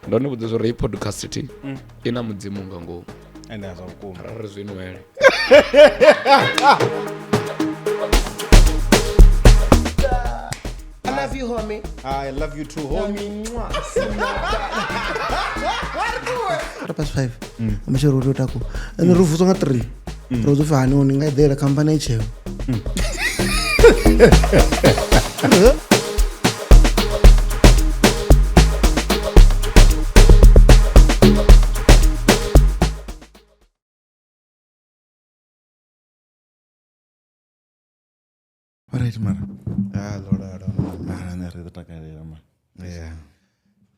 Ndo ni vhudza uri heyi podcast thi i na mudzimu nga ngomu. Ende zwa vhukuma. Ra ri zwi nwele. I love you, homie. I love you too, homie. Quarter past 5. Amatshelo ri taku. Ene ri vuswa nga 3. Ro ḓo pfi hani ni nga eḓela khamphani i tsheo. Alright, mara. Ah, lolalo. Mara nṋe ri ḓo takalela mara. Yeah.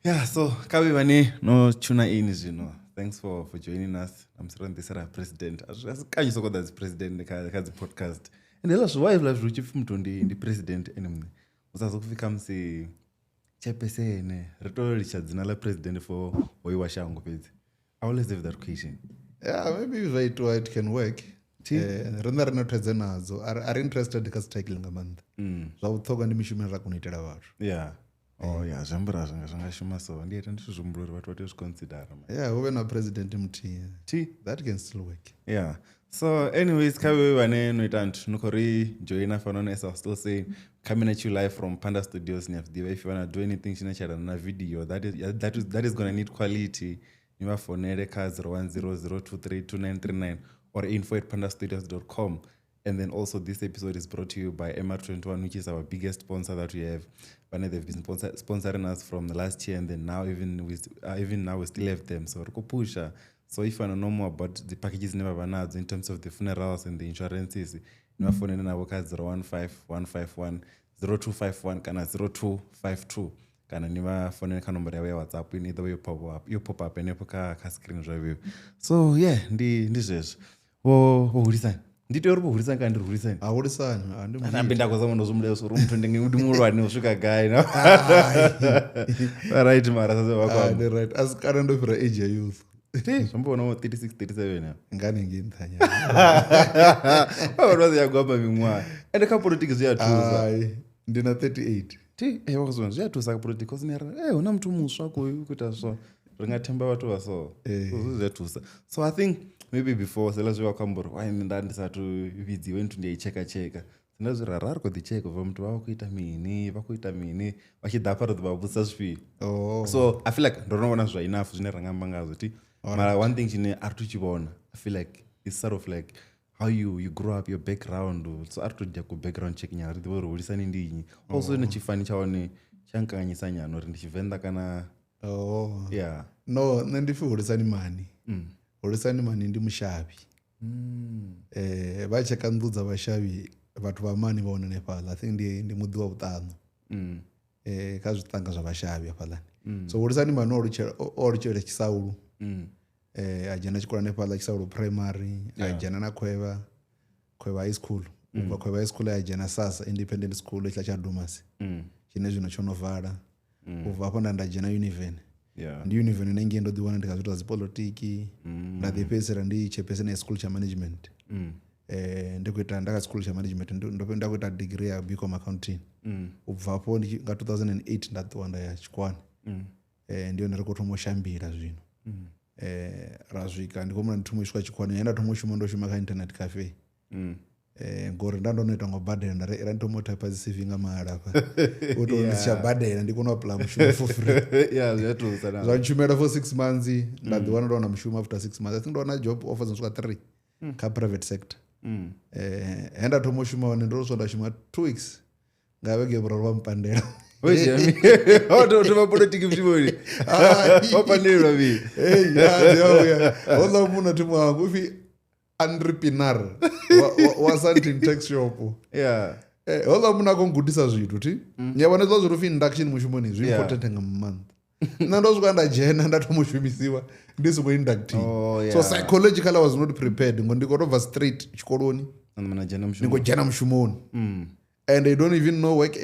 Yeah, so kavhe vhane no tuna in zwino. Thanks for joining us. I'm sorry this is president. Asi kanyi soko that's president kha dzi podcast. And hela zwi why zwi tshi pfi muthu ndi president ene muṋe. Usa zwo kufika musi chairperson ri to litsha dzina ḽa president for hoyu wa shango fhedzi. I always have that question. Yeah, maybe zwa itiwa it can work. Riṋe ri na thaidzo nadzo. A ri interested kha dzi title nga maanḓa. Zwa vhuṱhogwa ndi mishumo ine ra kona u itela vhathu. Yeah. Oh yeah, zwi amba uri zwi nga shuma so. Ndi ita ndi tshi zwi humbula uri vhathu vha tea u zwi consider. Yeah, hu vhe na president muthihi. Thi. That can still work. Yeah. So anyways, kha vhe vhane no ita nthu no khou ri joina fhano, as I was still saying, coming at you live from Panda Studios. Ni have to if you want to do anything tshine tsha na video that is going to need quality, ni vha founele kha 0100232939 or info@pandastudios.com. And then also this episode is brought to you by MR21, which is our biggest sponsor that we have. But they've been sponsoring us from the last year, and then now even now we still have them. So riko pusha. So if you want to know more about the packages never banadzo in terms of the funerals and the insurances, ni va fonele navo ka 015 151 0251 kana 0252 kana ni va fonele kha nomboro yavho ya WhatsApp ine i ḓo vha yo pop up henefho kha screen zwavho. So yeah, ndi zwezwo. Vho Hulisani. Ndi tea uri vho Hulisani kana ndi Hulisani? A Hulisani, a ndi Ana ambe ndako zama ndo zwi uri muthu ndi muhulwane u swika gai, no? Right, mara sasa vha Ah, ndi right. A si kale ndo fhira age ya youth. Ti, zwi amba uri 36, 37 ya. Nga hanengei nṱha nyana. Vha vha vha si ya gwamba miṅwaha. Ende kha politiki zwi a thusa. Ai, ndi na 38. Ti, vha khou zwi a thusa kha politiki, cause ni ri, hu na muthu muswa khoyu u khou ita so. Ri nga themba vhathu vha so. So zwi a thusa. So I think maybe before sela zwi vha khou amba uri why nda ndi sathu vhidziwe nthu ndi a i tsheka tsheka. Nda zwi ra ri khou ḓi tsheka ubva muthu vha vha khou ita mini, vha khou ita mini, vha tshi ḓa hafha ri ḓo vha vhudzisa zwifhio. So I feel like ndo no vhona zwa enough zwine ra nga amba ngazwo ti. Mara one thing tshine a ri thu tshi vhona, I feel like it's sort of like how you grow up, your background. So a ri to dia ku background check nyana ri ḓivhe uri Hulisani ndi nnyi. Also na tshifani tsha hone tsha nkanganyisa nyana uri ndi Tshivenḓa kana Yeah. No, nṋe ndi pfi Hulisani Mani. Hulisani Mani ndi mushavhi. Vha tsheka nnḓu dza vhashavhi vhathu vha Mani vha hone hanefhaḽa. I think ndi muḓi wa vhuṱanu. Kha zwiṱanga zwa vhashavhi hafhaḽani. So Hulisani Mani o alutshela Tshisaulu. A dzhena tshikolo hanefhaḽa Tshisaulu primary, a dzhena na Khwevha High School. U bva Khwevha High School a dzhena Sasa Independent School hetshiḽa tsha Dumas. Tshine zwino tsho no vala. U bva hafho nda dzhena Univen. Ndi Univen ine ngei ndo ḓi wana ndi kha zwithu zwa dzipolitiki. Nda ḓi fhedzisela ndi chairperson ya school tsha management. Ndi khou ita nda kha school tsha management, nda khou ita degree ya BCom accounting. U bva hafho nga 2008 nda ṱuwa nda ya Tshikwane. Ndi yone ri khou thoma u shambila zwino. Ra swika ndi khou mona ndi thoma u swika Tshikwane, he nda thoma u shuma ndo shuma kha internet cafe. Ngori nda ndo no ita ngo badela, nda ri ira ndi thoma u type dzi CV nga mahala hafha. U tou ndi si tsha badela, ndi kone u apply mushumo for free. Yeah, zwi a thusa na. Zwa ntshumela for 6 months, nda ḓi wana ndo wana mushumo after 6 months. I think ndo wana job offer dzo swika 3 kha private sector. He nda thoma u shuma hone ndo swika nda shuma 2 weeks. Nga vhege vhuraru vha mpandela. Oi, Jami. O to thoma politiki mushumoni. Wa pandelwa mini? Hey, yeah, yeah, yeah. Houḽa munna thimu wangu upfi Andre Pinar wa Sandton Tax Shop. Yeah. Houḽa munna a khou ngudisa zwithu thi. Ni a vhona hezwiḽa zwo no pfi induction mushumoni zwi important nga maanḓa. Nṋe ndo swika nda dzhena nda thoma u shumisiwa ndi songo inductiwa. So psychologically I was not prepared ngo ndi khou tou bva straight tshikoloni. Ndi khou dzhena mushumoni. And I don't even know work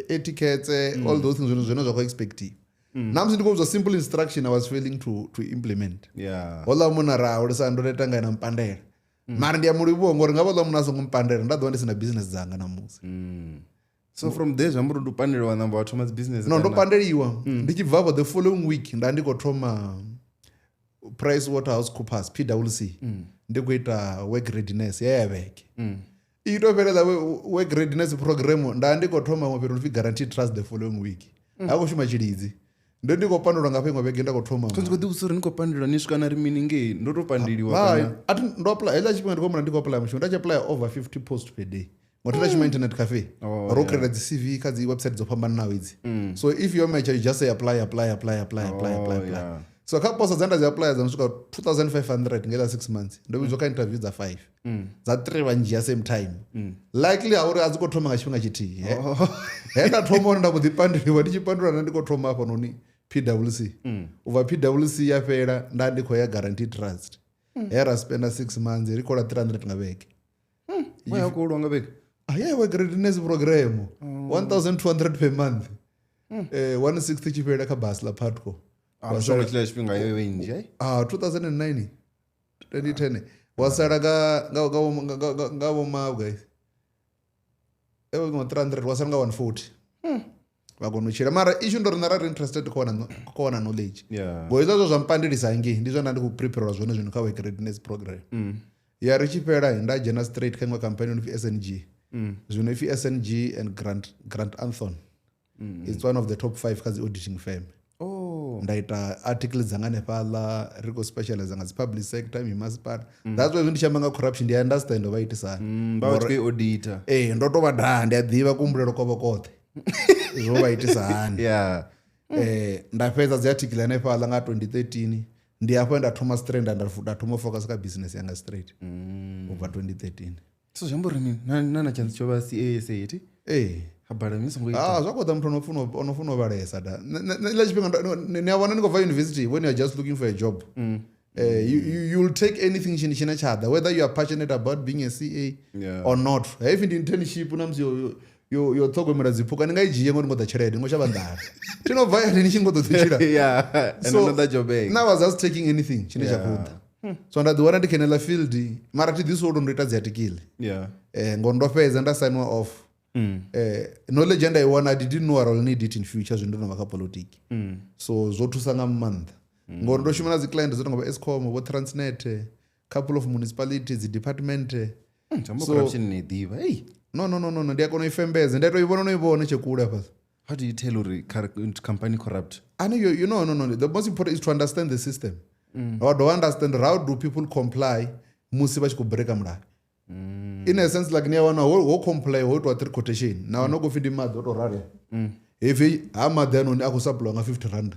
etiquettes, all those things zwine zwa khou expectiwa. Na musi ndi khou vhudzwa simple instruction I was failing to implement. Houḽa munna ra hulisa ndo neta nga ena mpandela. Mara ndi a mu livhuwa ngori nga vhaḽa munna a songo mpandela nda ḓovha ndi sina business dzanga namusi. So from there zwi amba uri ndi u pandeliwa namba wa thoma dzi business No, ndo kana? pandeliwa. Ndi tshi bva afho the following week nda ndi khou thoma Price Waterhouse Coopers, PwC. Ndi khou ita work readiness ya vhege. I to fhelela work readiness program, nda ndi khou thoma iṅwe fhethu upfi Guarantee Trust the following week. Ha khou shuma tshilidzi, ndo ndi khou pandelwa nga fha iṅwe vhege nda khou thoma. Ndi khou ḓivhudzisa uri ni khou pandelwa ni swika na ri mini ngei ndo to pandeliwa Hai, kana? a thi ndo apply heiḽa tshifhinga ndi khou humbula ndi khou apply mushumo, nda tshi apply over 50 post per day ngori nda shuma internet cafe. Oh, Ro create dzi CV kha dzi website dzo fhambananaho idzi. So if you match, you just say apply, apply, apply, apply, apply, apply, apply. Yeah. So kha posa dza nda dzi apply dza swika 2500 ngela 6 months, ndo vhidzwa kha interview dza 5, dza 3 vha ndzhia same time. Likely ha uri a dzi khou thoma nga tshifhinga tshithihi. He nda thoma hone nda mbo ḓi pandeliwa, ndi tshi pandelwa nda ndi khou thoma hafhanoni PwC. U bva PwC ya fhela nda ndi khou ya Guarantee Trust, he ra spenda 6 months ri kola 300 nga vhege. Wa ya khou lwa nga vhege? Ah, yeah, work readiness program, 1200 per month. 160 tshi fhela kha basi ḽa Putco. Ah, mushonga tshiḽa tshifhinga yo yo nnzhi ai. Ah, 2009 2010 wa sala nga vho ma guys ewe ngo 300, wa sala nga 140, vha kona u tshila. Mara issue ndo ri nṋe ra ri interested kho wana knowledge. Ngo hezwo zwo zwa mpandelisa ngei ndi zwone nda ndi khou prepare zwone zwino kha work readiness program. Ya ri tshi fhela nda dzhena straight kha iṅwe company yo no pfi SNG. Zwino ipfi SNG and Grant Anthon. It's one of the top 5 kha dzi auditing firm. Oh. Nda ita article dzanga hanefhaḽa, ri khou specialize nga dzi public sector, mimasipala. That's why ndi tshi amba nga corruption ndi understand vha itisani. Vha tshi khou i auditor. Ee, ndo to vha daha ndi a ḓivha kuhumbulele kwavho koṱhe zwo vha itisa hani. Nda fhedza dzi article hanefhaḽa nga 2013, ndi hafho nda thoma straight, nda thoma u focus kha business yanga straight u bva 2013. So zwi amba uri mini na chance tsho vha CASA thi? Ee. Ha bala mi songo ita. Ah, zwa khou ḓa muthu ono funa u vhalesa da. Nṋe tshifhinga ni a vhona ni khou bva university when you are just looking for a job. You'll take anything tshine tsha ḓa, whether you are passionate about being a CA or not. If ndi internship na musi yo ṱhogomela dziphuka ni nga i dzhie ngori ni khou ḓa tshelede, ni khou shavha nḓala. Thi no bva hayani ni tshi ngo ḓo ḓi tshila. Yeah, and So, another job eh. now I was just taking anything tshine tsha khou ḓa. So nda ḓi wana ndi kha heneiḽa field, mara thi ḓi solo ndo ita dzi article. Ngori ndo fhedza nda signiwa off. Knowledge nda i wana, I didn't know I will need it in future zwino ndo no vha kha politiki. So zwo thusa nga maanḓa. Ngori ndo shuma na dzi client dzo tonga vho Eskom, vho Transnet, couple of municipalities, dzi department. Zwi amba So corruption ni ḓivha. Hey. No, no, no, no, no, ndi a kona u i fembedza, ndi a to i vhona no i vhona tshe kule hafha. How do you tell uri company corrupt? I know you know, no, no. The most important is to understand the system. Wa do understand how do people comply musi vha tshi khou breaka mulayo. In a sense like ni a wana ho comply ho itwa 3 quotation. Na wana ku pfi ndi maḓi o to rali. Hevi ha maḓi anoni a khou supply nga 50 rand.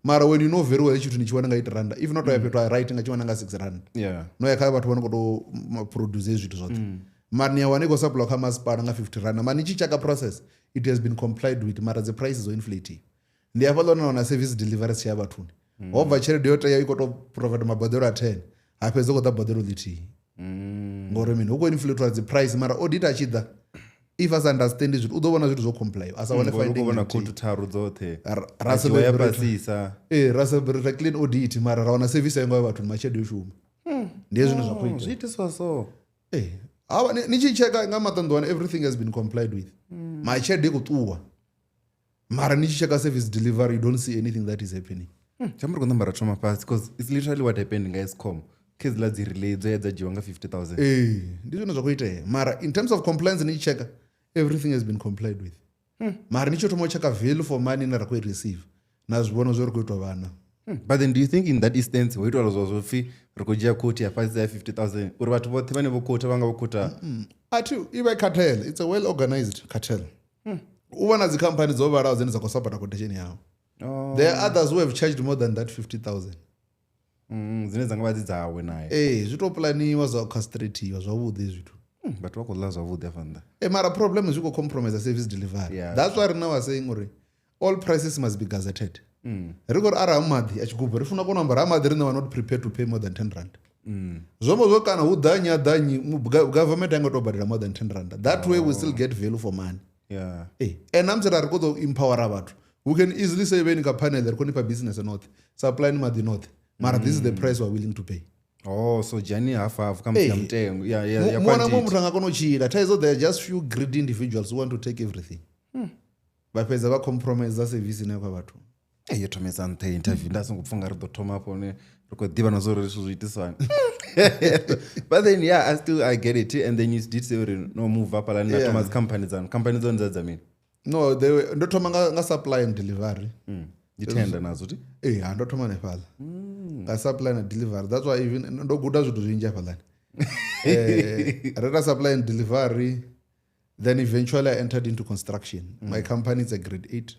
Mara when you know very well tshithu ni tshi wana nga 8 rand, if not ya fhethu ha right nga tshi wana nga 6 rand. No ya kha vhathu vha no khou to produce zwithu zwoṱhe. Mara ni a wana i khou supply kha masipala nga 50 rand. Mara ni tshi checka process, it has been complied with, mara the prices are inflating. Ndi hafhaḽa hune na wana service delivery si ya vhathuni. Ho bva tshelede yo tea i khou to provide mabadelo a 10, ha fhedza khou ḓa badelo ḽithihi. Ngori mini hu khou inflate dzi price, mara audit a tshi ḓa if a sa understand zwithu u ḓo vhona zwithu zwo comply a sa wane Ngori u khou finding vhona nthihi. khoutu tharu dzoṱhe. Ra A dzhiwa ya celebrate. fhasisa. Ee, ra celebrate clean audit, mara ra wana service ya ngo vhathu mashelede yo shuma. Ndi hezwi zwine zwa khou Oh, itea. zwi itiswa so. Ee, havha ni tshi checka nga maṱo ḓo wana everything has been complied with. Mashelede i khou ṱuwa. Mara ni tshi checka service delivery, you don't see anything that is happening. Zwi amba ri khou namba ra thoma fhasi because it's literally what happened nga Eskom. Kha hedziḽa dzi relay dzo ya dza dzhiwa nga 50,000. Ee, ndi zwone zwa khou itea. Mara in terms of compliance ni tshi checka, everything has been complied with. Mara ni tshi thoma u checka value for money ine ra khou i receive, na zwi vhona zwo ri khou itwa vhana. But then do you think in that instance ho itwa zwa zwo pfi ri khou dzhia quote ya fhasisa ya 50,000 uri vhathu vhoṱhe vhane vho quote vha nga vho quote A thi i vha i cartel, it's a well organized cartel. U vha na dzi company dzo vhalaho dzine dza khou support quotation yavho. Oh. There are others who have charged more than that 50,000. Dzine dza nga vha dzi dzawe naye. Ee, zwi to planiwa zwa orchestratiwa zwavhuḓi zwithu. Vhathu vha khou ḽa zwavhuḓi afha nnḓa. Mara problem zwi khou compromise service delivery. Yeah. That's why rina was saying uri all prices must be gazetted. Ri khou ri arali maḓi a tshigubu ri funa kona u amba uri maḓi riṋe we are not prepared to pay more than 10 rand. Zwo zwo kana hu ḓa nnyi a ḓa nnyi, government a i ngo tou badela more than 10 rand. That way we still get value for money. And namusi ra ri khou ḓo empowera vhathu, we can easily say vheni kha panel ri khou nifha business noṱhe, supply ni maḓi noṱhe, mara this is the price we are willing to pay. Oh, so dzhiani hafu hafu kha musi ya mutengo ya ya ya Muṅwe na muṅwe quantity. muthu a nga kona u tshila. Thaidzo, there are just few greedy individuals who want to take everything, vha fhedza vha compromise service ine kha vhathu. Eh, yo thomesa nṱha heyi interview nda songo pfha nga ri ḓo thoma hafho hune ri khou ḓivha na zwa uri zwithu zwi itisani. But then yeah, I still I get it. And then you did say uri no move hafhaḽani na thoma dzi company dzanu. Company dzone dza dza mini? No, ndo thoma nga supply and delivery. Ndi tender nadzo ti? Ee, ha ndo thoma hanefhaḽa nga supply na delivery. That's why even ndo guda zwithu zwinzhi hafhaḽani. Re ita supply and delivery, then eventually I entered into construction. My company is a grade 8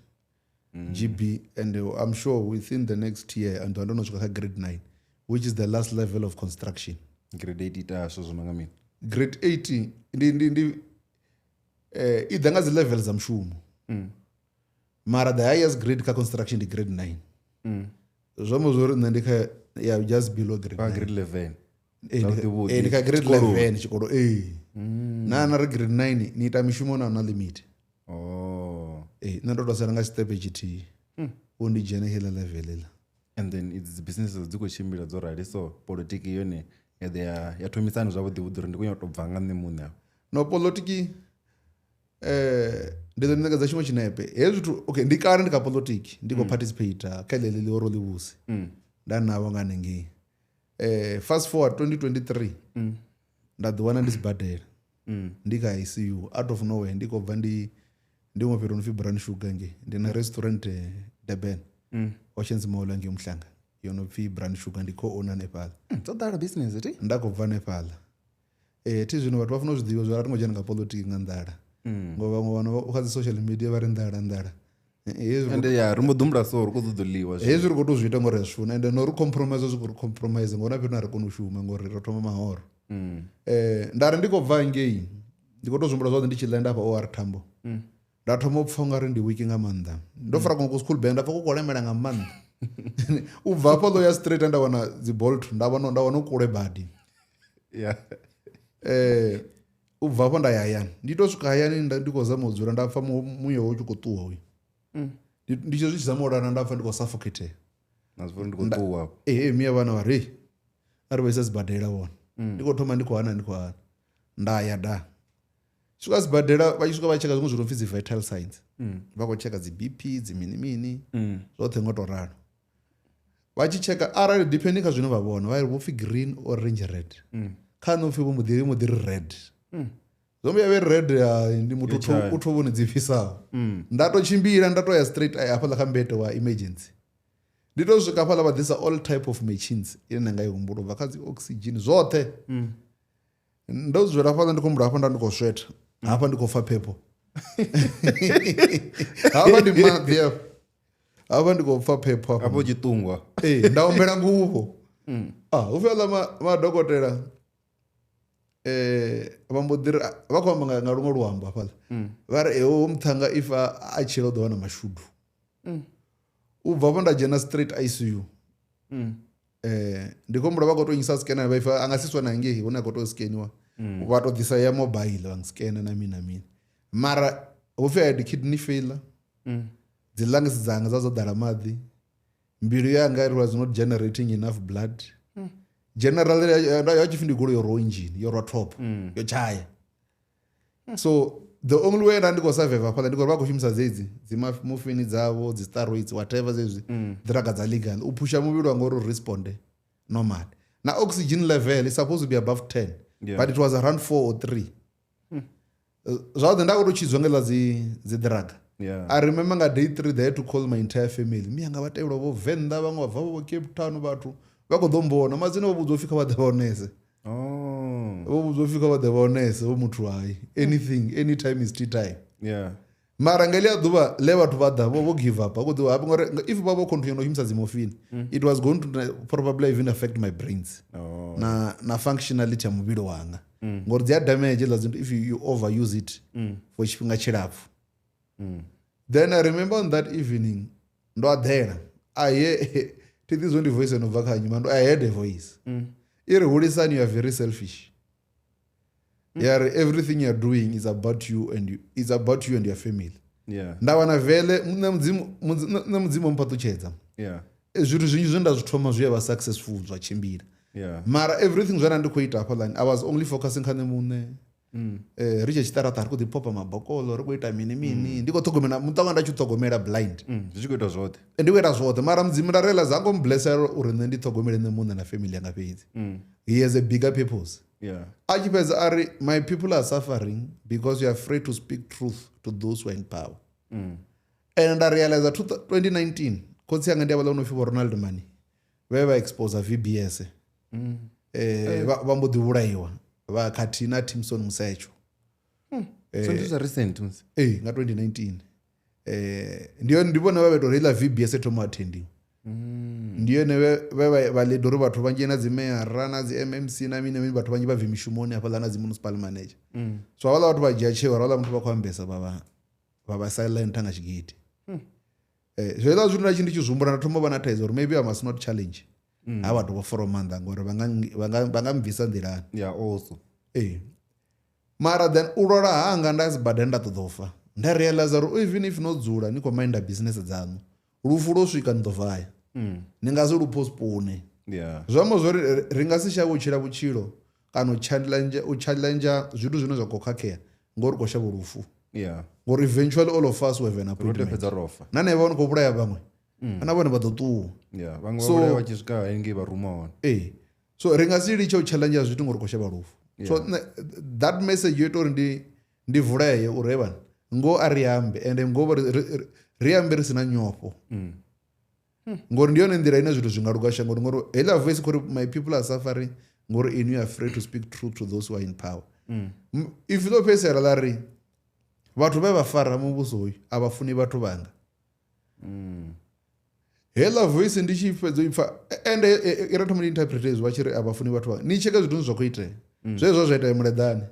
GB, and I'm sure within the next year and ndo no swika kha grade 9, which is the last level of construction. Grade 8 ita zwithu zwo no nga mini? Grade 8 ndi i ḓa nga dzi level dza mushumo. Mara the highest grade kha construction ndi grade 9. Zwo amba zwori nṋe ndi kha ya just below grade Vha 9. grade 11. Ee, Zwavhuḓi vhuḓi. ndi kha grade Tshikoloni. 11 tshikolo. Ee. Na ri grade 9 ni ita mishumo na limit. Oh. Ee, nṋe ndo to sala nga step tshithihi. U ndi dzhene heḽa level iḽa. And then it's businesses dzi khou tshimbila dzo rali, so politiki yone ya ḓe ya thomisani zwavhuḓi vhuḓi uri ndi khou nyaka u tou bva nga nṋe muṋe afho. No, politiki ndi ḓo ni ṋekedza tshiṅwe tshinepe. Hezwi zwithu okay, ndi kale ndi kha politiki, ndi khou participate kha ḽeḽi ḽihoro ḽivhusi. Nda navho nga hanengei. Fast forward 2023 nda ḓi wana ndi sibadela. Ndi kha ICU out of nowhere, ndi khou bva ndi huṅwe fhethu no pfi Brown Sugar ngei. Ndi na restaurant Durban. Oceans Mall ngei Muhlanga. Yo no pfi Brown Sugar, ndi co-owner hanefhaḽa. Dzo ḓala business ti? Nda khou bva hanefhaḽa. Thi zwino vhathu vha funa u zwi ḓivha zwa ri ngo dzhena nga politiki nga nḓala. Ngo vhaṅwe vhana kha dzi social media vha ri nḓala nḓala. Ende ya ri mbo ḓumbula so ri khou ṱoḓa u ḽiwa zwino. Hezwi ri khou tou zwi ita ngori ri zwi funa, ende no ri compromise zwi khou ri compromise ngori na fhethu a ri koni u shuma ngori ro thoma mahoro. Nda ri ndi khou bva ngei, ndi khou tou zwi humbula zwavhuḓi ndi tshi lenda hafha OR Tambo. Nda thoma u pfha ungari ndi weak nga maanḓa. Ndo fara kuṅwe ku school bag nda pfha ku khou lemela nga maanḓa. U bva hafha ḽo ya straight nda wana dzi Bolt, nda wana u kule badi. Yeah. U bva hafho nda ya hayani. Ndi to swika hayani ndi khou zama u dzula nda pfha muya u tshi khou ṱuwa uyu. Ndi tshi zwi tshi zama u lala nda pfha ndi khou suffocate. Na zwi ndi khou ṱuwa afho. Ee, miya vhana vha ri a ri vha isa sibadela vhona. Ndi khou thoma ndi khou hana. Nda ya da. Swika sibadela vha tshi swika vha tsheka zwiṅwe zwithu pfi dzi vital signs. Vha khou tsheka dzi BP, dzi mini mini, zwoṱhe ngo to ralo. Vha tshi tsheka arali depending kha zwine vha vhona, vha ri vho pfi green, orange, red. Kha nṋe upfi vho mbo ḓi ri red. Zwo mbo ya vhe red, ndi muthu u thovhoni dzi fhisaho. Nda to tshimbila nda to ya straight hafhaḽa kha mbete wa emergency. Ndi to swika hafhaḽa vha ḓisa all type of machines ine nda nga i humbula, ubva kha dzi oxygen zwoṱhe. Ndo dzula hafhaḽa ndi khou humbula hafha nda ndi khou sweta, hafha ndi khou pfa phepho. Hafha ndi maḓi hafha. Hafha ndi khou pfa phepho hafha. Hafha u tshi ṱungwa. Ee, nda humbela nguvho. Hu pfi aḽa madokotela vha mbo ḓi ri vha khou amba nga luṅwe luambo hafhaḽa. Vha ri ewo muṱhannga if a tshila u ḓo wana mashudu. U bva hafho nda dzhena straight ICU. Ndi khou humbula vha khou tou nyisa scanner vha ifa a nga si swa na ngei hune a khou tou scaniwa. Vha tou ḓisa ya mobile vha scanner na mini na mini. Mara hu pfi I had kidney failure. Dzi lungs dzanga dza dzo ḓala maḓi. Mbilu yanga it was not generating enough blood. Generally ya tshi pfi ndi goloi yo rwa engine, yo rwa top, yo tshaya. So the only way nda ndi khou survive hafhaḽa ndi khou vha khou shumisa dzedzi dzi morphine dzavho, dzi steroids, whatever dzedzi drug dza legal u phusha muvhili wanga uri u responde normal. Na oxygen level is supposed to be above 10, but it was around 4 or 3. Zwavhuḓi nda khou tou tshidzwa nga ḽa dzi drug. I remember nga day 3 they had to call my entire family. Mianga vha tevhelwa vho Venḓa, vhaṅwe vha bva vho Cape Town, vhathu vha khou ḓo mbona. Madzina vho vhudzwa upfi kha vha ḓe vha onese. Vho vhudzwa upfi kha vha ḓe vha onese vho muthu hai. Anything, anytime is tea time. Mara nga ḽia ḓuvha ḽe vhathu vha ḓa vho give up. Vha khou ḓivha hafha ngori if vha vho continue no shumisa dzi morphine, it was going to probably even affect my brains. Na functionality ya muvhili wanga. Ngori dzi a damage ḽa dzinto if you overuse it for tshifhinga tshilapfu. Then I remember on that evening ndo aḓela. I hear thi ḓi zwo ndi voice no bva kha nnyi, mara I heard a voice. I ri Hulisani, you are very selfish. Ya ri everything you are doing is about you and you, it's about you and your family. Nda wana vele nṋe mudzimu mphaṱutshedza. Zwithu zwinzhi zwe nda zwi thoma zwi a vha successful zwa tshimbila. Yeah. Mara everything zwe nda ndi khou ita hafhaḽani, I was only focusing kha nṋe muṋe. Ri tshe tshiṱaraṱa ri khou ḓi popa mabokolo, ri khou ita mini mini, ndi khou ṱhogomela muṱa wanga, nda tshi u ṱhogomela blind. Zwi tshi khou ita zwoṱhe. Ndi khou ita zwoṱhe, mara Mudzimu nda realize ha ngo mblessela uri nṋe ndi ṱhogomele nṋe muṋe na family yanga fhedzi. He has a bigger purpose. A tshi fhedza a ri, my people are suffering because you are afraid to speak truth to those who are in power. And nda realize 2019 khotsi anga ndi havhaḽa no pfi vho Ronald Mani, vhe vha expose VBS. Vha mbo ḓi vhulaiwa vha khathihi na Timson Musetsho. So ndi zwa recent musi. Ee, nga 2019. Ndi yone, ndi vhone vha vha uri heiḽa VBS thoma attendiwa. Ndi yone vhe vha lead uri vhathu vhanzhi na dzi meyara na dzi MMC na mini na mini, vhathu vhanzhi vha bve mishumoni hafhaḽa na dzi municipal manager. So havhaḽa vhathu vha dzhia tsheo, havhaḽa muthu vha khou ambesa vha silent nga tshigidi. Zweiḽa zwithu nda tshi ndi tshi zwi humbula, nda thoma u vha na thaidzo uri maybe I must not challenge ha vhathu vho foro maanḓa, ngori vha nga mbvisa nḓilani. Yeah, also. Ee. Mara then u lwala hanga nda sibadela nda ṱoḓa u fa, nda realize uri even if no dzula ni khou minda business dzaṋu, lufu lwo swika ni ḓo vaya. Ni nga si lu postpone. Zwi amba zwori ri nga si shavhe u tshila vhutshilo kana u challenge zwithu zwine zwa khou khakhea ngori khou shavha lufu. Ngori eventually all of us will have an Ro tea appointment. fhedza ro fa. Na nevha vho khou vhulaya vhaṅwe, na vhone vha ḓo ṱuwa. Yeah, vhaṅwe vha So vhulaya vha tshi swika hengei vha ruma hone. Ee. So ri nga si litshe u challenge zwithu ngori khou shavha lufu. So that message yo ita uri ndi vuleye uri he vhana, ngo a ri ambe, ende ngo ri ambe ri sina nyofho. Ngori ndi yone nḓila ine zwithu zwi nga luga shangoni, ngori heiḽa voice khori my people are suffering ngori inwi you are afraid to speak truth to those who are in power. If ḽo fhedzisela ḽa ri vhathu vhe vha fara muvhuso hoyu a vha funi vhathu vhanga. Heiḽa voice ndi tshi fhedza u ipfa, ende i ra thoma ndi interprete hezwi vha tshi ri a vha funi vhathu vhanga. Ni tsheke zwithu zwa khou itea. Zwezwo zwa itea Muleḓane.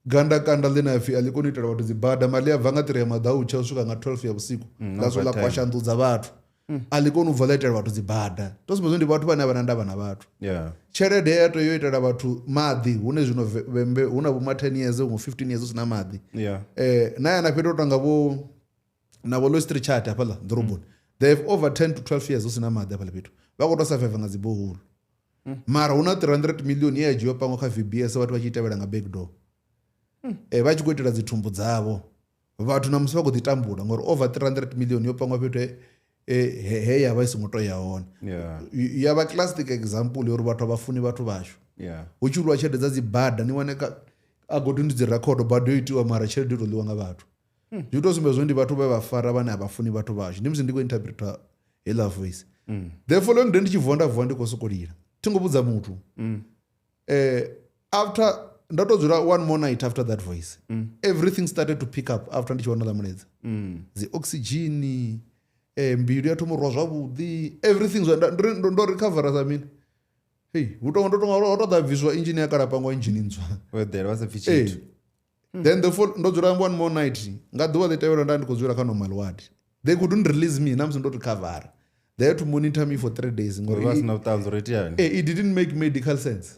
Ganda kanda ḽine ha pfi a ḽi koni u itela vhathu dzi bada, mara ḽi a bva nga 3 ya maḓautsha u swika nga 12 ya vhusiku, ḽa swika ḽa kwasha nnḓu dza vhathu. A ḽi koni u bva ḽa itela vhathu dzi bada. To sumbedza ndi vhathu vhane a vha na ndavha na vhathu. Tshelede ya tea u itela vhathu maḓi, hune zwino Vhembe hu na vho ma 10 years, huṅwe 15 years hu sina maḓi. Na ya na fhethu ho tonga vho na vho Louis Trichardt hafhaḽa ḓoroboni. They have over 10 to 12 years hu sina maḓi hafhaḽa fhethu. Vha khou tou survive nga dzi borehole. Mara hu na 300 million ye ya dzhiwa pangwa kha VBS, vhathu vha tshi tevhela nga back door. Vha tshi khou itela dzi thumbu dzavho. Vhathu na musi vha khou ḓi tambula ngori over 300 million yo pangwa fhethu he ya vha i songo tou ya hone. Ya vha classic example uri vhathu a vha funi vhathu vhashu. Hu tshi lwa tshelede dza dzi bada, ni wane a go ndi dzi record bada yo itiwa mara tshelede yo tou ḽiwa nga vhathu. Zwi to sumbedza ndi vhathu vhe vha fara vhane a vha funi vhathu vhashu. Ndi musi ndi khou interpreta heiḽa voice. The following day ndi tshi vuwa nda vuwa ndi khou sokou lila. Thi ngo vhudza muthu. After nda to dzula one more night after that voice. Everything started to pick up after ndi tshi wana ḽa mulaedza. Dzi oxygen, mbilu ya thoma u rwa zwavhuḓi, everything zwa ndo recover sa mini. Hey, hu tonga ndo tonga ho ṱoḓa bviswa engine ya kala pangwa engine ntswa. Wo eḓela vha sa pfi tshithu. Then the ndo dzula one more night. Nga ḓuvha ḽi tevhelaho nda ndi khou dzula kha normal ward. They couldn't release me na musi ndo recover. They had to monitor me for 3 days ngori vha sina vhuṱanzi uri iteani. It didn't make medical sense.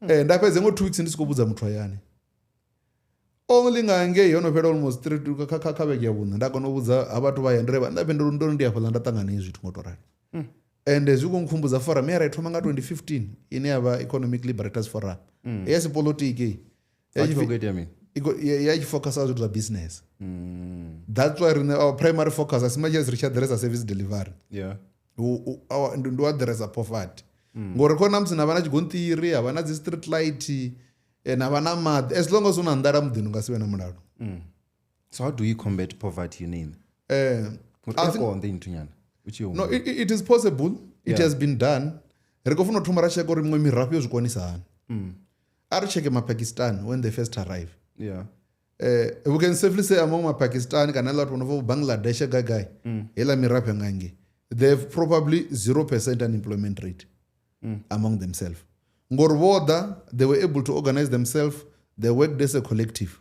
Nda fhedza ngo 2 weeks ndi si khou vhudza muthu hayani. Only nga ngei yo no fhela almost 3 kha vhege ya vhuṋa nda kona u vhudza ha vhathu vha ya ndi ri nda ndo ndi hafhaḽa nda ṱangana hezwi zwithu ngo to rali. And zwi khou nkhumbudza forum ye ra i thoma nga 2015 ine ya vha Economic Liberators Forum. Ya si politiki. Ya tshi focus zwithu zwa business. That's why rine our primary focus as much as ri tshi addressa service delivery. Ndi u addressa poverty. Ngori khona musi na vha na tshigonṱiri, ha vha na dzi street light, na vha na maḓi, as long as u na nḓala muḓini u nga si vhe na mulalo. So how do you combat poverty you name? I think no, it is possible. It has been done. Ri khou funa u thoma ra tsheka uri miṅwe mirafho yo zwi konisa hani. A ri tsheke ma-Pakistan when they first arrive. We can safely say among ma-Pakistan kana ḽa vhathu vho no bva Bangladesh gai heiḽa mirafho nga ngei, they have probably 0% unemployment rate among themselves. Ngori vho ḓa, they were able to organize themselves, they worked as a collective.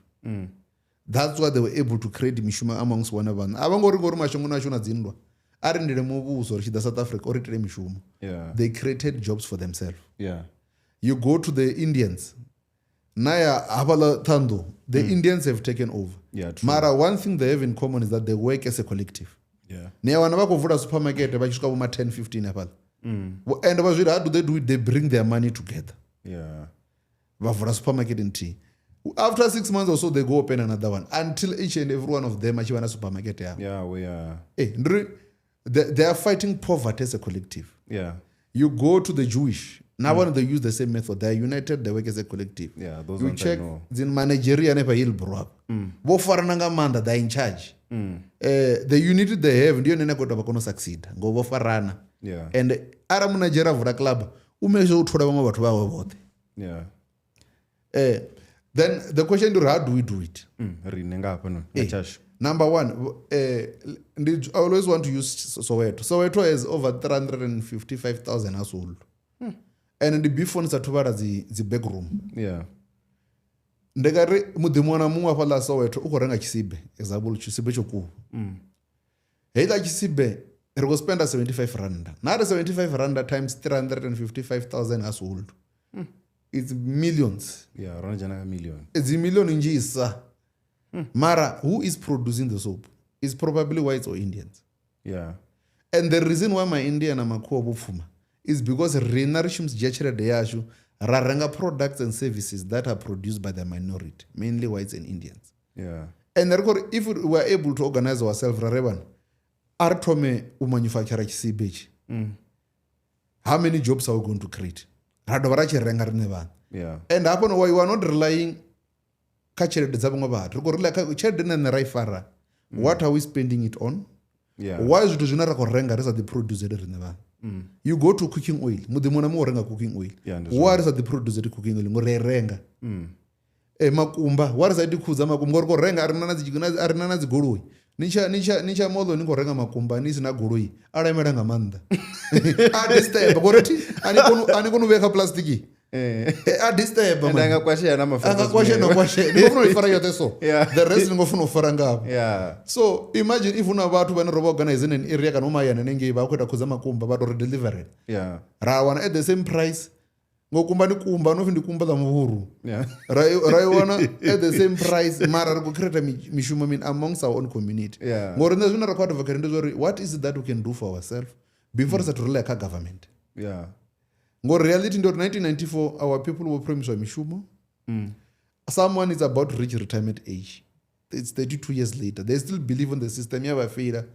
That's why they were able to create mishumo amongst one another. A vha ngori ngori mashangoni ashu na dzinndwa, a ri ndile muvhuso ri tshi ḓa South Africa uri itele mishumo. They created jobs for themselves. You go to the Indians. Naya hafhaḽa Thando, the Indians have taken over. Mara one thing they have in common is that they work as a collective. Ni a wana vha khou vula supermarket vha tshi swika vho ma 10, 15 hafhaḽa. And vha zwi how do they do it? They bring their money together. Yeah. Vha vula supermarket nthihi. After 6 months or so they go open another one until each and every one of them a tshi vha na supermarket yavho. Yeah, we are. Ndiri they are fighting poverty as a collective. Yeah. You go to the Jewish. Now when they use the same method, they are united, they work as a collective. Yeah, those you ones I check know. the managerial hanefha Hillbrow hafha. Vho farana nga maanḓa, they are in charge. The unity they have ndi yone ine ya khou ita vha kone u succeed ngo vho farana. Yeah. And arali Munigeria a vula club, u make sure u thola vhaṅwe vhathu vhawe vhoṱhe. Yeah. Then the question is, how do we do it? Riṋe nga hafhanoni nga tshashu. Number one, I always want to use Soweto. Soweto has over 355,000 households. And the before ni sathu vhala dzi back room. Yeah. Ndi nga ri muḓi muṅwe na muṅwe hafhaḽa Soweto u khou renga tshisibe, example tshisibe tsho kuvha. Heiḽa tshisibe ri khou spenda 75 randa. Na ri 75 randa times 355,000 household. It's millions. Yeah, ro no dzhena kha million. Dzi million nnzhisa. Mara who is producing the soap? It's probably whites or Indians. Yeah. And the reason why my Indian na makhuwa vho pfuma is because rina ri shumisa dzhia tshelede yashu ra renga products and services that are produced by the minority, mainly whites and Indians. Yeah. And ri khou ri if we were able to organize ourselves ra re vhana a ri thome u manufacture tshisibe itshi. How many jobs are we going to create? Ra dovha ra tshi renga riṋe vhaṋe. Yeah. And hafho no, we are not relying kha tshelede dza vhaṅwe vhathu. Ri khou rely kha tshelede ine nṋe ra i fara. What are we spending it on? Yeah. Why zwithu zwine ra khou renga ri sa ḓi producele riṋe vhaṋe? You go to cooking oil, muḓi muṅwe na muṅwe u renga cooking oil. Yeah, ndi Why ri sa ḓi producele cooking oil? Ngori ri a i renga. Makumba, why ri sa iti khuhu dza makumba? Ngori ri khou renga, a ri na na dzi goloi. Ni tsha moḓo ni khou renga makumba ni sina goloi, a lemela nga maanḓa. A disturb ngori thi a ni koni u vhea kha plastic. A disturb And man. anga kwashea na mafhungo Anga kwashea na kwashea. Ni khou funa u i fara yoṱhe so. Yeah. The rest ni khou funa u fara ngavho. Yeah. So imagine if una vhathu vhane ro vha organize in an area kana mahayani hanengei vha khou ita khuhu dza makumba vha to ri deliverela. Yeah. Ra wana at the same price. Ngo kumba ndi kumba, no pfi ndi kumba ḽa muvhuru. Yeah. Ra i wana at the same price, mara ri khou create mishumo min amongst our own community. Yeah. Ngori nṋe zwine ra khou advocate ndi zwori what is it that we can do for ourselves before ri sathu rely kha government. Yeah. Ngori reality ndi uri 1994 our people were promised mishumo. Someone is about to reach retirement age. It's 32 years later. They still believe in the system. Yeah, failure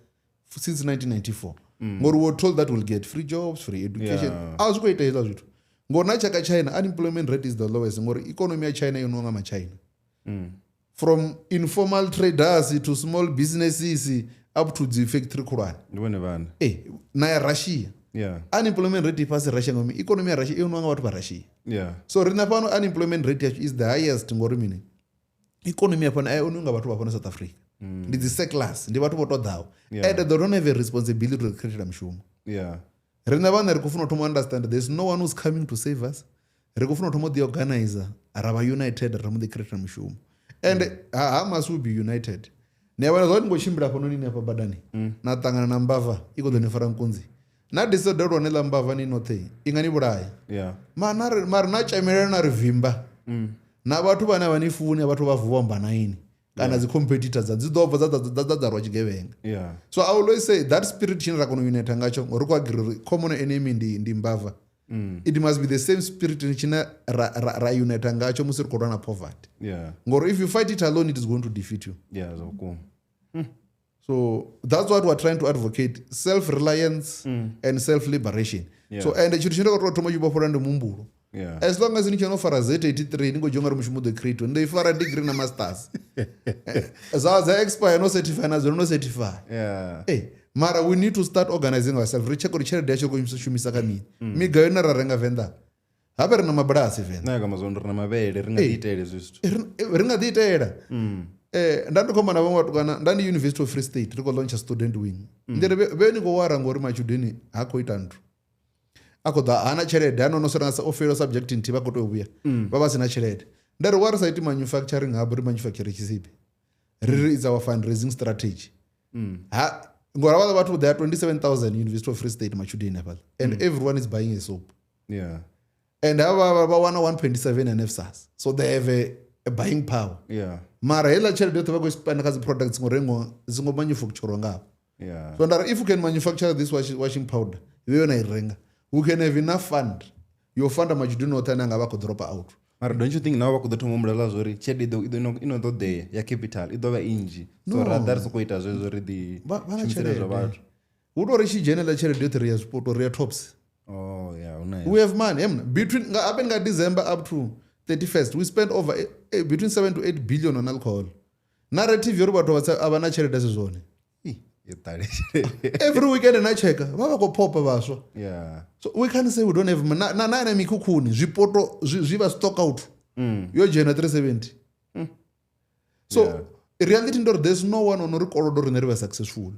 since 1994. Ngori we were told that we'll get free jobs, free education. Yeah. A zwi khou itea hezwiḽa zwithu. Ngori na tshaka China, unemployment rate is the lowest. Ngori economy ya China yo nwa nga maChina. From informal traders to small businesses up to the factory khulwane. Ndi vhone vhane. Na ya Russia. Yeah. Unemployment rate i fhasi Russia ngori economy ya Russia i nwa nga vhathu vha Russia. Yeah. So rina fhano unemployment rate yashu is the highest ngori mini? Economy ya fhano a i oniwi nga vhathu vha fhano South Africa. Ndi dzi settlers, ndi vhathu vho ṱoḓaho. Yeah. And they don't have a responsibility to create mishumo. Yeah. Rina vhane ri khou funa u thoma u understand there's no one who's coming to save us. Ri khou funa u thoma u ḓi organize, ra vha united, ra mbo ḓi create mishumo. And how must we be united? Ni a vhona zwa ni khou tshimbila hafhanoni ni hafha badani, na ṱangana na mbava i khou ḓo ni fara nkunzi. Na decide lwone ḽa mbava ni noṱhe i nga ni vhulaya. Yeah. Mara na tshemelela na ri vimba. Na vhathu vhane a vha ni funi, vhathu vha vuwa amba na ini. Kana dzi competitors dzi ḓo bva dza rwa tshigevhenga. Yeah. So I always say that spirit tshine ra kona u unite ngatsho ngori ku agree uri common enemy ndi mbava. It must be the same spirit tshine ra unite ngatsho musi ri khou lwa na poverty. Yeah. Ngori if you fight it alone it is going to defeat you. Yeah, zwa vhukuma. So that's what we're trying to advocate, self-reliance and self-liberation. Yeah. So and tshithu tshine ra tou thoma tshi vhofholowa ndi muhumbulo. Yeah. As long as ni tshi no fara Z83 ni khou dzhia ungari mushumo u ḓo create, ndi fara degree na masters. Zwa expire no certify na zwino no certify. Yeah. Mara we need to start organizing ourselves. Ri check uri tshelede yashu ri khou shumisa kha mini. Migayo ine ra renga Venḓa. Habe ri na mabulasi Venḓa. Na ka mazondo ri na mavhele ri nga ḓi itela hezwi zwithu. Ri nga ḓi itela. Nda ndi khou amba na vhaṅwe vhatukana, nda ndi University of Free State ri khou launcha student wing. Ndi ri vhe ni khou wara ngori matshudeni ha khou ita nthu. A khou ḓa hana tshelede, hana no sala o faila subject nthihi vha khou tea u vhuya. Vha vha sina tshelede. Nda ri wa ri sa iti manufacturing hub, ri manufacture tshisibe. Ri ri it's our fundraising strategy. Ha ngori havhaḽa vhathu they are 27,000 University of Free State matshudeni hafhaḽa. And everyone is buying a soap. Yeah. And havha vha wana 1.7 NSFAS. So they have a buying power. Yeah. Mara heiḽa tshelede yoṱhe vha khou i spend kha dzi products ngo rengiwa, dzi ngo manufacturwa ngavho. Yeah. So ndari if you can manufacture this washing powder, iwe yona i renga. We can have enough fund yo funda matshudeni oṱhe ane a nga vha khou drop out. Mara don't you think now vha khou ḓo thoma humbula ḽa zwa uri tshelede i ḓo i no ṱoḓea ya capital i ḓo vha i nnzhi, so rather ri sokou ita zwezwo ri ḓi Vha na shumisele zwa tshelede. vhathu. Hu tou ri tshi dzhenela tshelede yoṱhe ri ya zwipoto, ri ya tops. Oh yeah, hu na We have money. Emna. Between nga up nga December up to 31st, we spent over between 7 to 8 billion on alcohol. Narrative yori vhathu a vha na tshelede a si zwone. Ih, yo ṱale tshelede. Every weekend na cheka vha vha khou popa vhaswa. Yeah. So we can't say we don't have money. Na na na mikhukhuni zwipoto zwi vha stock out. Yo dzhena 370. So reality ndi uri there's no one ono ri kolodo rine ri vha successful.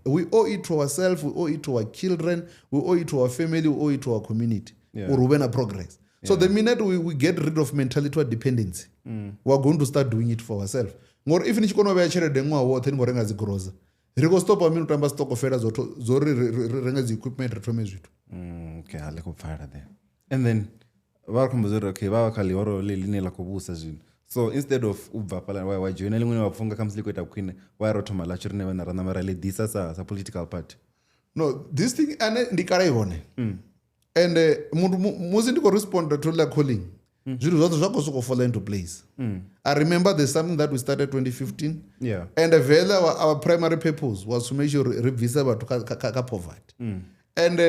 We owe it to ourselves, we owe it to our children, we owe it to our family, we owe it to our community. Uri hu vhe na progress. So the minute we get rid of mentality wa dependency, we are going to start doing it for ourselves. Ngori if ni tshi kona u vhea tshelede ṅwaha woṱhe ni khou renga dzi grocer, ri khou stopa mini u tamba stokofela dzo ri ri renge dzi equipment ri thome zwithu. Okay, ha ḽi khou pfala then. And then vha ri khou amba uri okay, vha vha kha ḽihoro ḽe ḽine ḽa khou vhusa zwino. So instead of u bva fhaḽa wa joina ḽiṅwe wa pfha unga khamusi ḽi khou ita khwine, wa ro thoma ḽashu rine vhana ra ṋama ra ḽi ḓisa sa political party. No, this thing ane ndi kale i hone. And muthu musi ndi khou respond to ḽa calling, zwithu zwoṱhe zwa khou sokou fall into place. I remember there's something that we started 2015. Yeah. And vele our primary purpose was to make sure ri bvise vhathu kha poverty. And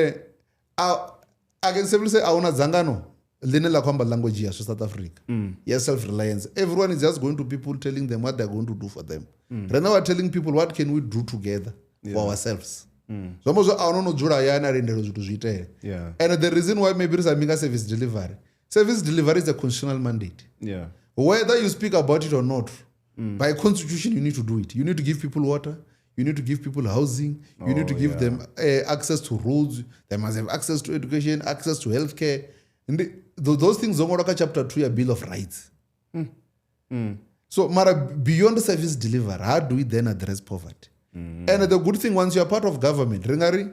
I can simply say ahuna dzangano ḽine ḽa khou amba language yashu South Africa. Ya self-reliance. Everyone is just going to people telling them what they're going to do for them. Right now we're telling people what can we do together for ourselves. Zwi amba zwo a huna no dzula hayani a lindela zwithu zwi itele. Yeah. And the reason why maybe ri sa ambi nga service delivery. Service delivery is a constitutional mandate. Yeah. Whether you speak about it or not, by constitution you need to do it. You need to give people water. You need to give people housing. You need to give them access to roads. They must have access to education, access to healthcare. And those things dzo ṅwalwa kha chapter 2 ya Bill of Rights. So, mara, beyond service delivery, how do we then address poverty? And the good thing, once you are part of government, ri nga ri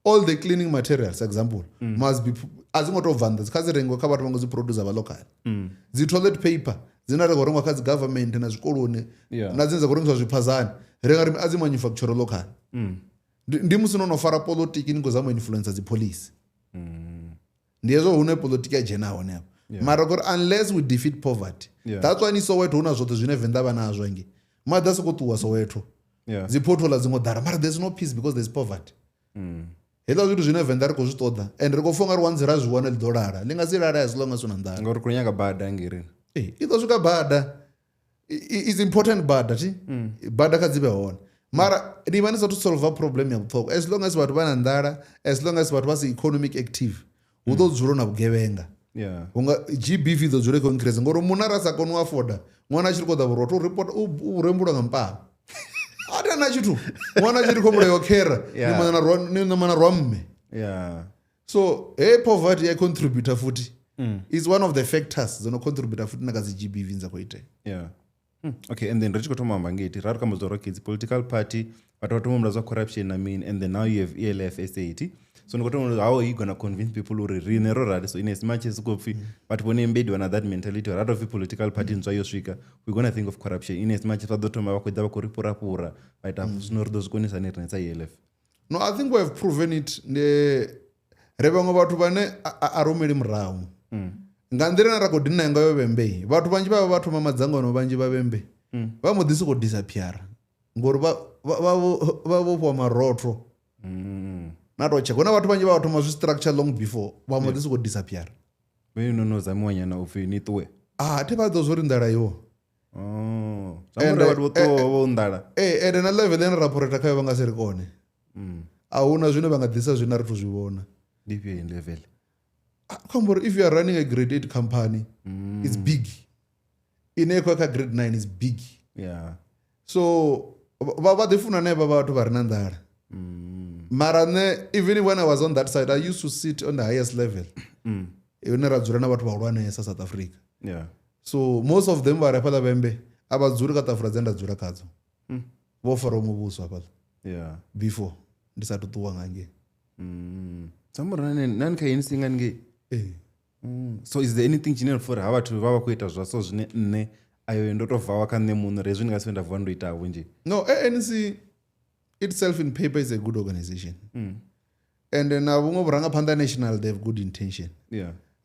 all the cleaning materials, example, must be a dzi ngo tou bva nnḓa, kha dzi rengiwe kha vhathu vha ngo dzi producer vha local. Dzi toilet paper dzine ra khou rengiwa kha dzi government na zwikoloni, na dzine dza khou rengiswa zwiphazani, ri nga ri a dzi manufacture local. Ndi musi no no fara politiki ni khou zama u influencer dzi policy. Ndi hezwo hune politiki ya dzhena hone afho. Mara kuri unless we defeat poverty, that's why ni Soweto huna zwoṱhe zwine Venḓa vha nazwo ngei. Maḓi a sokou ṱuwa Soweto. Dzi pothole dzi ngo ḓala, mara there's no peace because there's poverty. Hezwiḽa zwithu zwine Venḓa ri khou zwi ṱoḓa, and ri khou pfha ungari once ra zwi wana ḽi ḓo lala. Ḽi nga si lale as long as hu na nḓala. Ngauri khou nyaga bada ngei rine. Ee, i ḓo swika bada. It's important bada thi. Bada kha dzi vhe hone. Mara ni vha ni sathu solve problem ya vhuṱhogwa. As long as vhathu vha na nḓala, as long as vhathu vha si economic active, hu ḓo dzula na vhugevhenga. Hunga GBV ḓo dzula i khou increase ngori munna ra sa koni u afforda, ṅwana a tshi ri khou ḓa vhurotho, u report, u rembulwa nga mpama. A thi na tshithu. Ṅwana a tshi ri khou mulayo khera, ni ṋamana rwa mme. So hey, poverty ya contributor futhi. It's one of the factors dzo no contributor futhi na kha dzi GBV dza khou itea. Okay, and then ri tshi khou thoma amba ngei, ra ri khou amba zwa uri, okay, dzi political party, vhathu vha thoma humbula zwa corruption na mini, and then now you have ELF SA T. So ndi khou thoma how are you going to convince people uri riṋe ro rali, so in as much as khou pfi vhathu vhone embediwa na that mentality, ra tou pfi political party ntswa yo swika, we're going to think of corruption in as much as vha ḓo thoma vha khou ḓa vha khou ri fhurafhura vha ita zwino ri ḓo zwi konisa hani riṋe sa ELF? No, I think we have proven it. Ndi ri vhaṅwe vhathu vhane a rumeli murahu. Nga nḓila ine ra khou dina ngayo vhembe, vhathu vhanzhi vha vha thoma madzangano vhanzhi vha vhembe, vha mbo ḓi sokou disappear ngori vha vhofhiwa marotho. Na to check. Huna vhathu vhanzhi vha thoma zwi structure long before vha mbo ḓi sokou disappear. Vhe no no zamiwa nyana upfi ni ṱuwe. Ah, thi vha ḓo zwo ri nḓala iwo. Oh, zwa uri vhathu vho ṱuwa vho nḓala. Ende na level ine ra operate khayo vha nga si ri kone. A huna zwine vha nga ḓisa zwine ri thu zwi vhona. Ndi ifhio heyi level? Khou amba uri if you are running a grade 8 company, it's big. Ine khou ya kha grade 9 is big. So vha ḓi funa hanevha vhathu vha re na nḓala. Mara nṋe even when I was on that side, I used to sit on the highest level. Hune ra dzula na vhathu vhahulwanesa South Africa. So most of them vha re hafhaḽa Vhembe a vha dzuli kha ṱafula dze nda dzula khadzo. Vho fara muvhuso hafhaḽa. Before ndi sathu ṱuwa nga ngei. Samura nani kha ANC nga ngei? So is there anything tshine for ha vhathu vha vha khou ita zwa so zwine nṋe ayo ndo to vawa kha nṋe muṋe uri hezwi ndi nga si nda vuwa ndo ita vhunzhi? No, ANC itself in paper is a good organization. And na vhuṅwe vhurangaphanḓa national, they have good intention.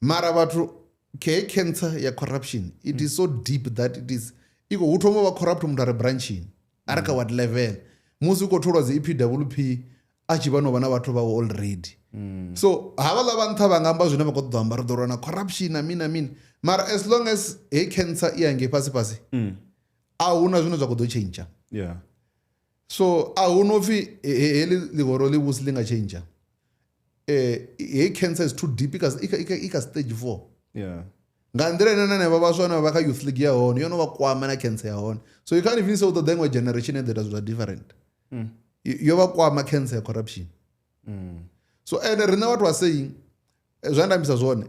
Mara vhathu ke cancer ya corruption, it is so deep that it is iko hu thoma vha corrupt muthu a re branchini, a re kha what level, musi u khou tholwa dzi EPWP a tshi vha no vha na vhathu vhawe already. So havhaḽa vha nṱha vha nga amba zwine vha khou ṱoḓa amba, ri ḓo lwa na corruption na mini na mini, mara as long as he cancer i hangei fhasi fhasi, a huna zwine zwa khou ḓo tshentsha. So a hu no pfhi heḽi ḽihoro ḽi vhusi ḽi nga tshentsha. Heyi cancer is too deep, i kha stage 4. Nga nḓila ine na vha vhaswa vha kha youth league ya hone yo no vha kwama na cancer ya hone, so you can't even say u ṱoḓa iṅwe generation ya ḓo ita zwithu zwa different. Yo vha kwama cancer ya corruption. So and riṋe what we are saying, zwa ndambisa zwone,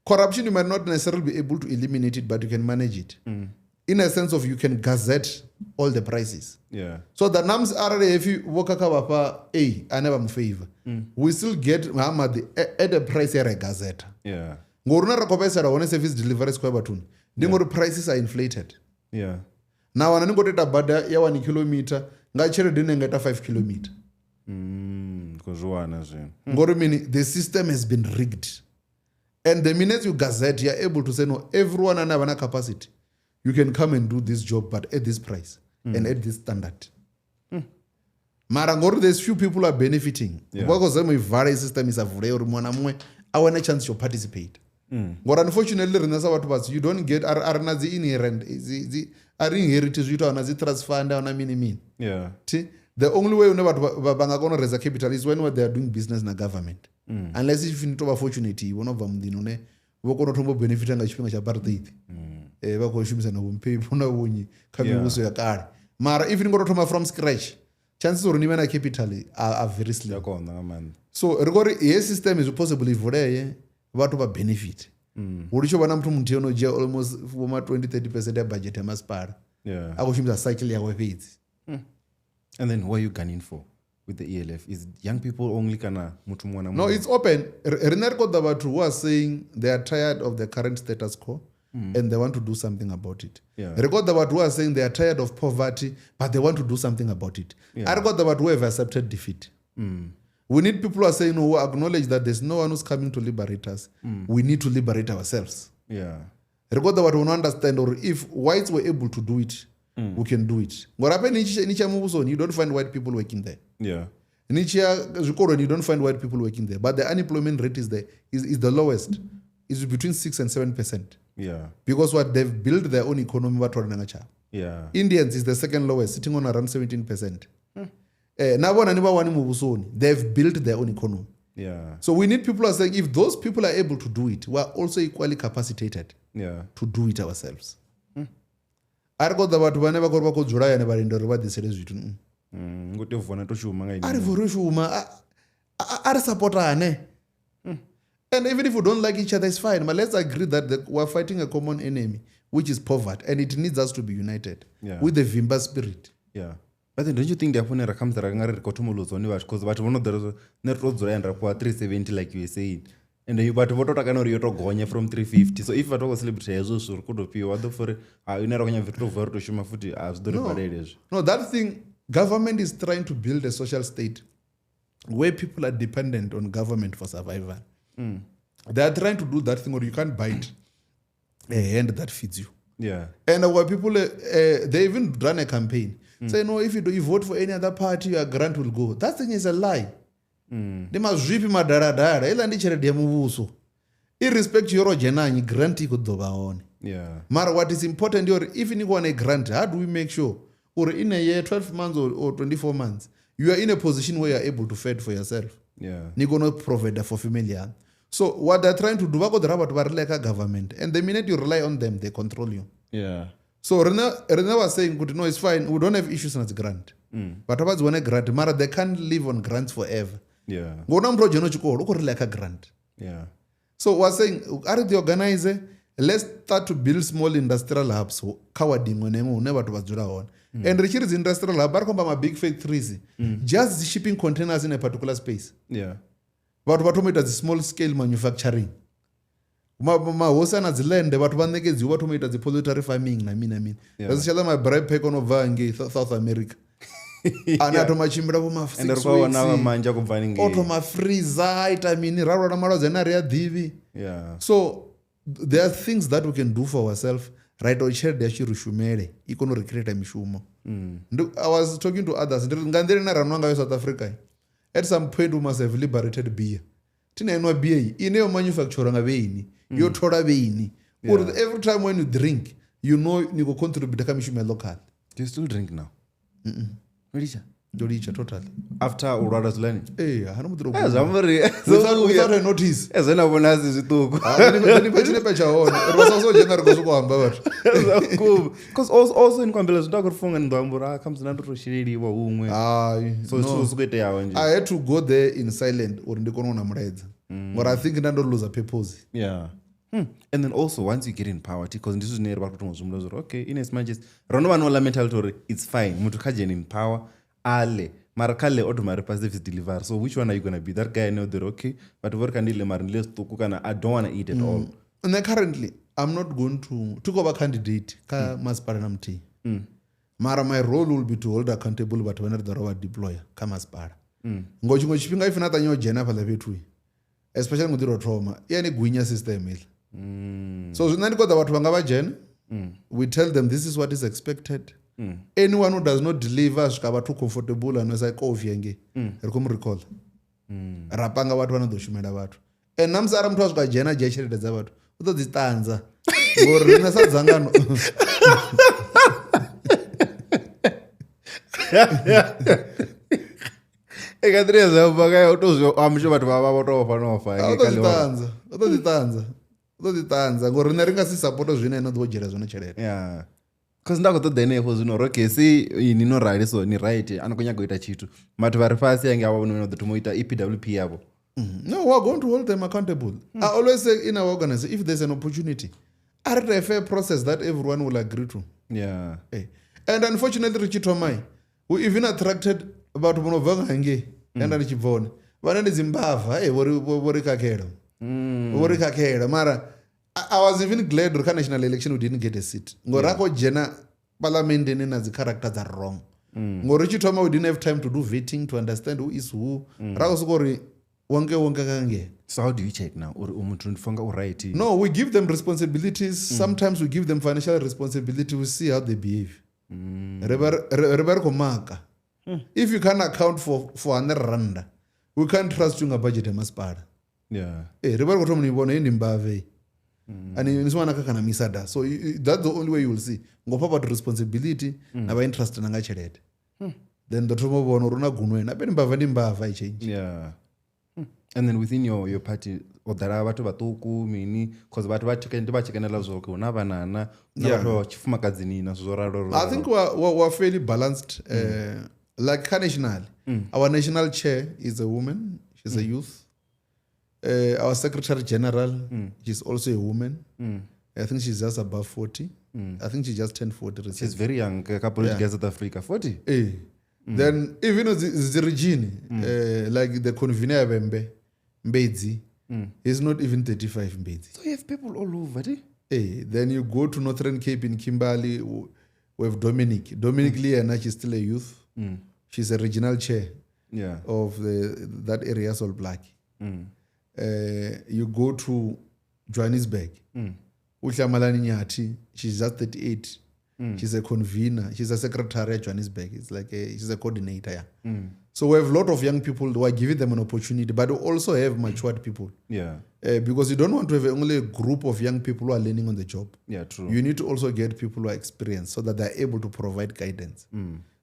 corruption you might not necessarily be able to eliminate it, but you can manage it. In a sense of you can gazette all the prices. So the NAMS arali hepfi vho khakha vha fha A ane vha mu favor, we still get ha maḓi at a price ya ra gazette. Ngori na ra khou vhaisala hone service delivery square vhathuni, ndi ngori prices are inflated. Na wana ni khou tou ita bada ya 1 kilometer nga tshelede ine nga ita 5 kilometer. Khou zwi wana zwino. Ngori mini, the system has been rigged. And the minute you gazette, you are able to say no, everyone ane avha na capacity, you can come and do this job, but at this price and at this standard. Mara ngori there's few people are benefiting. Vha khou zama u i vala system isa vulei uri muṅwe na muṅwe a wane chance to participate. Ngori unfortunately riṋe sa vhathu vhatsu, you don't get, a ri na dzi inherent, dzi a ri inherit zwithu, a na dzi trust fund, a na mini mini. Thi, the only way une vhathu vha nga kona u raise capital is when they are doing business na government. Unless if ni to vha fortunate, vho no bva muḓini une vho kona u thoma u benefita nga tshifhinga tsha apartheid. Vha khou shumisa na vhumphepho na vhunyi kha mivhuso ya kale. Mara if ni khou tou thoma from scratch, chances uri ni vhe na capital are very slim. Ya konḓa nga maanḓa. So ri khou ri he system is possible i vuleye vhathu vha benefit. Hu tshi vha na muthu muthihi ono dzhia almost vho ma 20-30% ya budget ya masipala. A khou shumisa cycle yawe fhedzi. And then who are you gunning for with the ELF? Is it young people only kana muthu muṅwe na No, muṅwe? it's open. Riṋe ri khou ḓa vhathu who are saying they are tired of the current status quo and they want to do something about it. Ri khou ḓa vhathu who are saying they are tired of poverty but they want to do something about it. A ri khou ḓa vhathu who have accepted defeat. We need people who are saying, who acknowledge that there's no one who's coming to liberate us. We need to liberate ourselves. Ri khou ḓa vhathu who understand or if whites were able to do it, we can do it. Ngori hape ni tshi ya muvhusoni, you don't find white people working there. Ni tshi ya zwikoloni, you don't find white people working there. But the unemployment rate is the lowest. It's between 6 and 7%. Because what they've built their own economy, vha thola nga tshavho. Indians is the second lowest, sitting on around 17%. Na vhona ni vha wani muvhusoni, they've built their own economy. So we need people who are saying if those people are able to do it, we are also equally capacitated to do it ourselves. A ri khou ḓa vhathu vhane vha khou ri vha khou dzula hayani vha linda uri vha ḓisele zwithu. Ngo tea u vuwa na to shuma nga A ri vuwe ri shuma, a ri supportane. And even if we don't like each other, it's fine. But let's agree that we're fighting a common enemy, which is poverty, and it needs us to be united with the Vimba spirit. But then don't you think the phone comes ra nga ri khou thoma u lose hone vhathu, because vhathu vho no ḓala zwo, nṋe ri to dzula hayani ra fhiwa 370 like you were saying. And then vhathu vho to takana uri yo to gonya from 350. So if vhathu vha khou celebrate hezwo zwithu ri khou tou fhiwa, vha ḓo pfa uri, ha, ine ra khou nyaga ri to vuwa ri to shuma futhi, a zwi ḓo ri No. balele hezwi. No, that thing, government is trying to build a social state where people are dependent on government for survival. They are trying to do that thing where you can't bite a hand that feeds you. And our people, they even run a campaign. Say, no, if you do, you vote for any other party, your grant will go. That thing is a lie. Ndi mazwifhi madaladala. Heiḽa ndi tshelede ya muvhuso. Irrespective yo ro dzhena nnyi, grant i khou ḓo vha hone. Mara what is important ndi uri if ni khou wana grant, how do we make sure uri in a year, 12 months or 24 months, you are in a position where you are able to fend for yourself. Ni kone u provide for family yaṋu. So what they're trying to do, vha khou ḓi ra vhathu vha rely kha government, and the minute you rely on them, they control you. So rine was saying, kuti, no, it's fine. We don't have issues with grant. But vha dzi wane grant, mara they can't live on grants forever. Ngori na muthu o dzhena tshikolo, u khou rely kha grant. So we're saying, are the organize, let's start to build small industrial hubs kha wadi iṅwe na iṅwe hune vhathu vha dzula hone. And ri tshi ri dzi industrial hub, vha ri khou amba ma big factories, just the shipping containers in a particular space. Vhathu vha thoma u ita dzi small scale manufacturing. Mahosi ana dzi land, vhathu vha ṋekedziwa, vha thoma u ita dzi poultry farming na mini na mini. Ri si tsha ḽa ma bribe pack ono bva ngei South America. Ane a thoma tshimbila vho ma Ende ri six khou vhona weeks, manzhi a khou bva haningei. o thoma freezer a ita mini ra lwala malwadze ane a ri a ḓivhi. Yeah. So there are things that we can do for ourselves ra ita uri tshelede yashu i ri shumele i kone u ri create mishumo. I was talking to others ndi ri nga nḓila ine ra nwa ngayo South Africa, at some point we must have liberated beer. Thina inwa beer iyi ine yo manufacture nga vheini, yo thola vheini, uri every time when you drink you know ni khou contribute kha mishumo ya local. Do you still drink now? No litsha. Ndo litsha totally. After u lwala zwiḽani? Ee, hana muḓi Zwa amba uri without a notice. Zwe na vhona si zwiṱuku. Ni fha tshinepe tsha hone uri vha sa so dzhena ri khou sokou amba vhathu. Because also ni khou ambela zwithu a khou ri funga ni ḓo amba uri khamusi na ndo tou sheleliwa huṅwe. Hai, So zwithu zwo sokou iteaho nje. I had to go there in silent uri ndi kone u wana mulaedza. Ngori I think nda ndo lose purpose. Yeah. And then also once you get in power, because ndi zwithu zwine ri vha ri khou thoma u zwi humbula zwa uri okay, in as much as ro no vha no ḽa mentality uri it's fine, muthu kha dzhene in power a ḽe, mara kha ḽe o thoma a ri fha service delivery. So which one are you gonna be? That guy ane o ḓo ri okay, vhathu vho ri kha ndi ḽe mara ndi ḽe zwiṱuku kana I don't wanna eat at all. Nṋe currently I'm not going to thi khou vha candidate kha masipala na muthihi. Mara my role will be to hold accountable vhathu vhane ri ḓo ro vha deployer kha masipala. Ngo tshiṅwe tshifhinga if na ṱanya u dzhena hafhaḽa fhethu, especially ngo ḓi thoma, i ya ni gwinya system iḽa. So zwino ndi khou ḓa vhathu vha nga vha dzhene, we tell them this is what is expected. Anyone who does not deliver swika vhathu comfortable ano sa kofi hangei, ri khou mu recall. Ra panga vhathu vha no ḓo shumela vhathu. And na musi arali muthu a swika dzhena a dzhia tshelede dza vhathu, u ḓo dzi ṱanza. Ngori riṋe sa dzangano E ka nḓila zwa bva kha u tou zwi amusho vhathu vha vha vho tou fa no fa. U ḓo dzi ṱanza, u ḓo dzi ṱanza. U ḓo dzi ṱanza ngori riṋe ri nga si support zwine ene u ḓo dzhiela zwone tshelede. Yeah. Cause nda khou ṱoḓa henefho zwino uri okay, si ini no rali so ni right, a ni khou nyaga u ita tshithu. Vhathu vha re fhasi hangei avha vhone vhane vha ḓo thoma u ita EPWP yavho. No, we are going to hold them accountable. I always say in our organization, if there's an opportunity, a ri a fair process that everyone will agree to. Yeah. And unfortunately, ri tshi thoma, we even attracted vhathu vho no bva nga hangei, enda ndi tshi bva hone. Vhane ndi dzimbava, vho ri khakhela. Vho ri khakhela. Mara I was even glad uri kha national election we didn't get a seat. Ngori ra khou dzhena parliamenteni na dzi character dza wrong. Ngori ri tshi thoma we didn't have time to do vetting to understand who is who. Ra khou sokou ri wonke wonke ka ngena. So how do you check now? Uri muthu ndi funga u right? No, we give them responsibilities. Sometimes we give them financial responsibility. We see how they behave. Ri vha ri khou maka. If you can account for 400 rand, we can't trust you nga budget ya masipala. Yeah. Ri vha ri khou thoma ni vhona ni mbave. And ni swana kha kana misada. So that's the only way you will see. Ngo fha vhathu responsibility na vha interest na nga tshelede. Then ḓo thoma u vhona uri una gunwe na peni mbava ndi mbava i change. Yeah. And then within your party o ḓala vhathu vhaṱuku mini cause vhathu vha ndi vha tshekenela zwo okay, huna vhanana, huna vhathu vha tshifumakadzini na zwo ralo. I think we are fairly balanced. Like national, our national chair is a woman. She's a youth. Our secretary general, she's also a woman. I think she's just above 40. I think she just turned 40 recently. She's very young. Ka politics South Africa, 40. Then even the regime, like the convener Mbembe, Mbedzi, he's not even 35 Mbedzi. So you have people all over, eh? Then you go to Northern Cape in Kimberley, we have Dominic. Dominic Liana, she's still a youth. She's a regional chair of that area, Sol Black. You go to Johannesburg. Uhlamalani Nyathi, she's just 38. She's a convener. She's a secretary at Johannesburg. It's like she's a coordinator. Yeah. So we have a lot of young people who are giving them an opportunity, but we also have matured people. Yeah. Because you don't want to have only a group of young people who are learning on the job. Yeah, true. You need to also get people who are experienced so that they're able to provide guidance.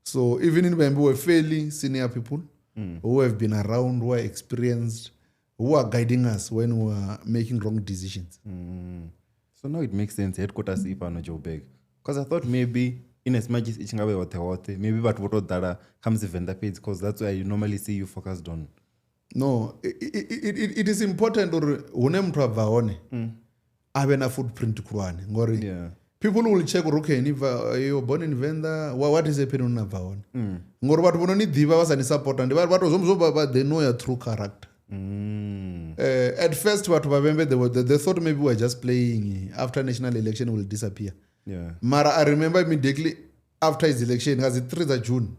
So even in Vhembe, we're fairly senior people who have been around, who are experienced, who are guiding us when we are making wrong decisions. So now it makes sense, headquarters ifano Joburg. Because I thought maybe in as much as itshi nga vha hoṱhe hoṱhe, maybe vhathu vho tou ḓala khamusi Venḓa fhedzi, because that's where you normally see you focused on. No, it is important uri hune muthu a bva hone a vhe na footprint khulwane, ngori people will check uri okay, ni bva, you were born in Venḓa, what is happening hune na bva hone? Ngori vhathu vho no ni ḓivha vha sa ni supporta, ndi vha to zwo vha they know your true character. At first vhathu vha Vhembe they thought maybe we were just playing, after national election will disappear. Yeah. Mara I remember immediately after his election, as the 3rd of June,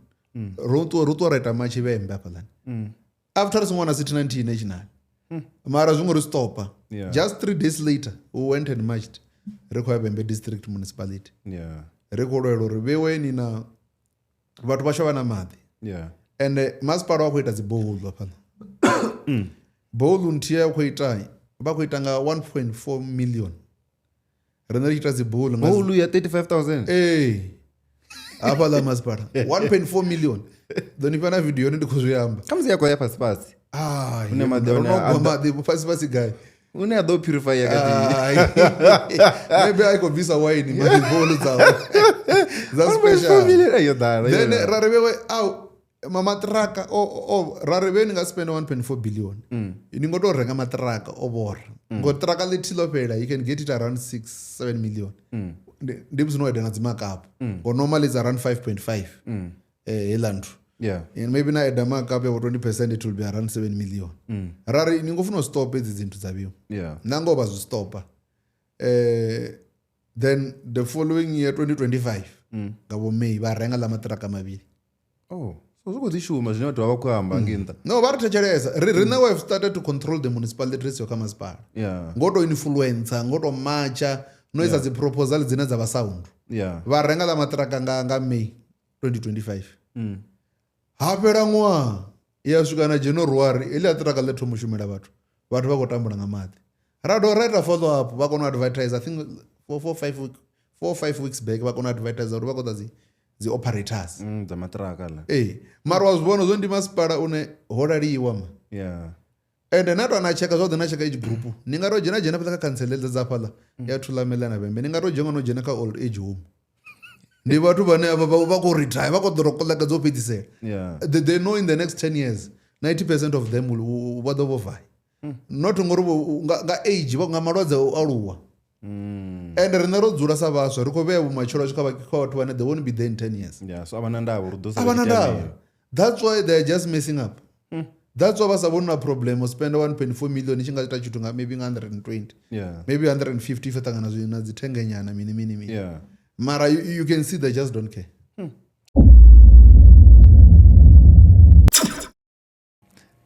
Ro ṱuwa ra ita matshi Vhembe hafhaḽani. After ri songo wana sithi na nthihi national. Mara zwi ngo ri stopa. Yeah. Just 3 days later we went and marched. Ri khou ya Vhembe district municipality. Yeah. Ri khou lwela uri vheweni na vhathu vha shavha na maḓi. Yeah. Ende masipala wa khou ita dzi borehole hafhaḽa. Borehole nthihi ya khou ita vha khou ita nga 1.4 million. Riṋe ri tshi ita dzi borehole nga Borehole ya 35,000. Ee. Hafhaḽa masipala 1.4 million. Ḓo ni fha na video yone ndi khou zwi amba. Khamusi ya khou ya fhasi fhasi. Ai, Hune maḓi a hone ro no a gwa maḓi fhasi fhasi gai. Une a ḓo purify ya khathihi. Ai. Maybe a i khou bvisa wine ma dzi borehole dzawe. Dza 1.4 special. million yo ḓala. Then ra ri vhewe au maṱiraka o ra ri vhe ni nga spend 1.4 billion. Ni ngo to renga maṱiraka o vhora. Ngo ṱiraka ḽithihi ḽo fhela you can get it around 6 7 million. Ndi musi no eda na dzi makapu. Ngo normally it's around 5.5. Heiḽa nthu. Yeah. And maybe na eda makapu ya vho 20% it will be around 7 million. Ra ri ni ngo funa u stop edzi dzinthu dza vhiwa. Yeah. Na ngoho vha zwi stopa. Then the following year 2025 nga vho May vha renga ḽa maṱiraka mavhili. Oh, so zwi khou ḓi shuma zwine vhathu vha vha khou amba ngei nnḓa. No, vha ri thetshelesa. Ri riṋe we have started to control the municipality ri siho kha masipala. Yeah. Ngo to influencer, ngo to matsha, no isa dzi proposal dzine dza vha sound. Yeah. Vha renga ḽa maṱiraka nga May 2025. Ha fhela ṅwaha ya swika na January heḽi ṱiraka ḽi thoma u shumela vhathu. Vhathu vha khou tambula nga maḓi. Ra dovha ra ita follow up vha kona u advertise I think 4 5 weeks back vha kona u advertise uri vha khou ḓa dzi operators. Dza maṱiraka ḽa. Ee, mara wa zwi vhona zwo ndi masipala une ho laliwa ma. Yeah. Ende na to na checka zwoṱhe na checka age group. Ni nga to dzhena fhaḽa kha council dza fhaḽa ya Thulamela na Vhembe. Ni nga to dzhena no dzhena kha old age home. Ndi vhathu vhane avha vha khou retire vha khou ḓo koḽeka dzo fhedzisela. Yeah. They know in the next 10 years 90% of them will vha ḓo vho vaya. Not ngori nga age vha nga malwadze a u aluwa. And riṋe ro dzula sa vhaswa ri khou vhea vhumatshelo ashu kha vhathu vhane they won't be there in 10 years. Yeah, so a vha na ndavha uri ḓo A vha na ndavha. That's why they are just messing up. That's why vha sa vhoni na problem u spend 1.4 million i tshi nga ita tshithu nga maybe nga 120. Yeah. Maybe 150 if ṱangana zwi na dzi thengenyana mini mini mini. Yeah. Mara you can see they just don't care.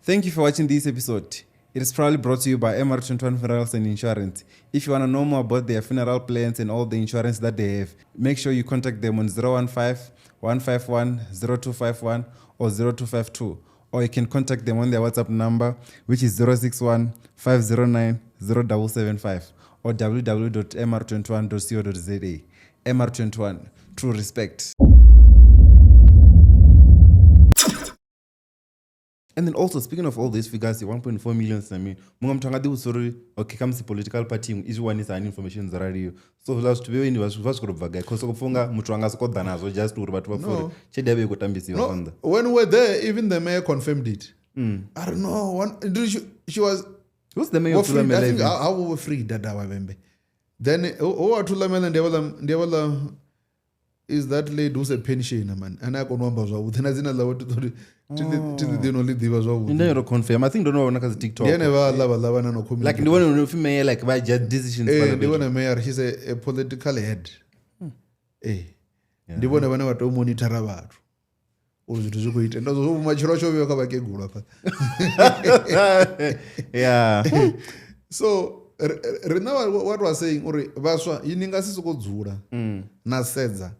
Thank you for watching this episode. It is proudly brought to you by MR21 Funerals and Insurance. If you want to know more about their funeral plans and all the insurance that they have, make sure you contact them on 015 151 0251 or 0252. Or you can contact them on their WhatsApp number, which is 061 509 0775 or www.mr21.co.za. MR21, true respect. And then also, speaking of all these figures, 1.4 million, I mean, mumwe muthu anga ḓivhudzisa uri okay khamusi political party iṅwe i zwi wanisa hani information dzo raliho. So zwiḽa zwithu vhe vha zwi khou tou bva gai? Cause soko pfha unga muthu anga soko ḓa nazwo just uri vhathu vha pfhe uri tshelede ya vha i khou tambisiwa No, phanḓa. when we were there, even the mayor confirmed it. I don't know. One, she was Who's the mayor of I think Thulamela? how we were free dada wa Vhembe. Then who wa Thulamela ndi is that lady who's a pensioner man. Ane a kona u amba zwavhuḓi na dzina ḽawe thi ḓi no ḽi ḓivha zwavhuḓi. Ndi ndo confirm. I think ndo no vha vhona kha dzi TikTok. Ndi ene vhaḽa vhaḽa vhana no community. Like ndi vhone no pfi mayor like vha dzhia decisions fhaḽa Ndi fhethu. vhone mayor, she's a political head. Ndi vhone vhane vha tea u monitora vhathu uri zwithu zwi khou ita. Ndo zwo vhumatshelo ashu o vheiwa kha vhakegulu hafha. Yeah. So riṋe what we are saying uri vhaswa ni nga si soko dzula na sedza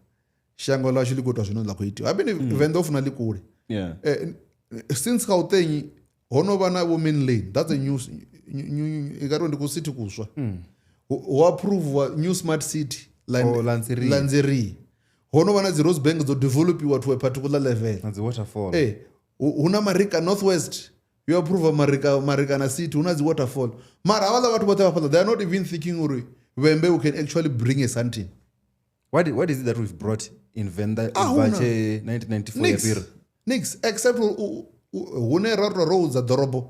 shango ḽashu ḽi khou itwa zwine ḽa khou itiwa. Habe ni Venḓa u funa ḽi kule. Yeah. Since Gauteng ho no vha na vho main lane, that's a new i nga ri ndi ku city kuswa. Ho approve new smart city Lanseria. Lanseria. Ho no vha na dzi Rosebank dzo developiwa to a particular level. Na dzi waterfall. Hu na Marika Northwest. You approve Marikana city, hu na dzi waterfall. Mara havhaḽa vhathu vhoṱhe vha fhaḽa, they are not even thinking uri Vhembe we can actually bring a something. What is it that we've brought in Venda Ahuna. ubva 1994 ya fhira? Nix, except hune ra ro roadza ḓorobo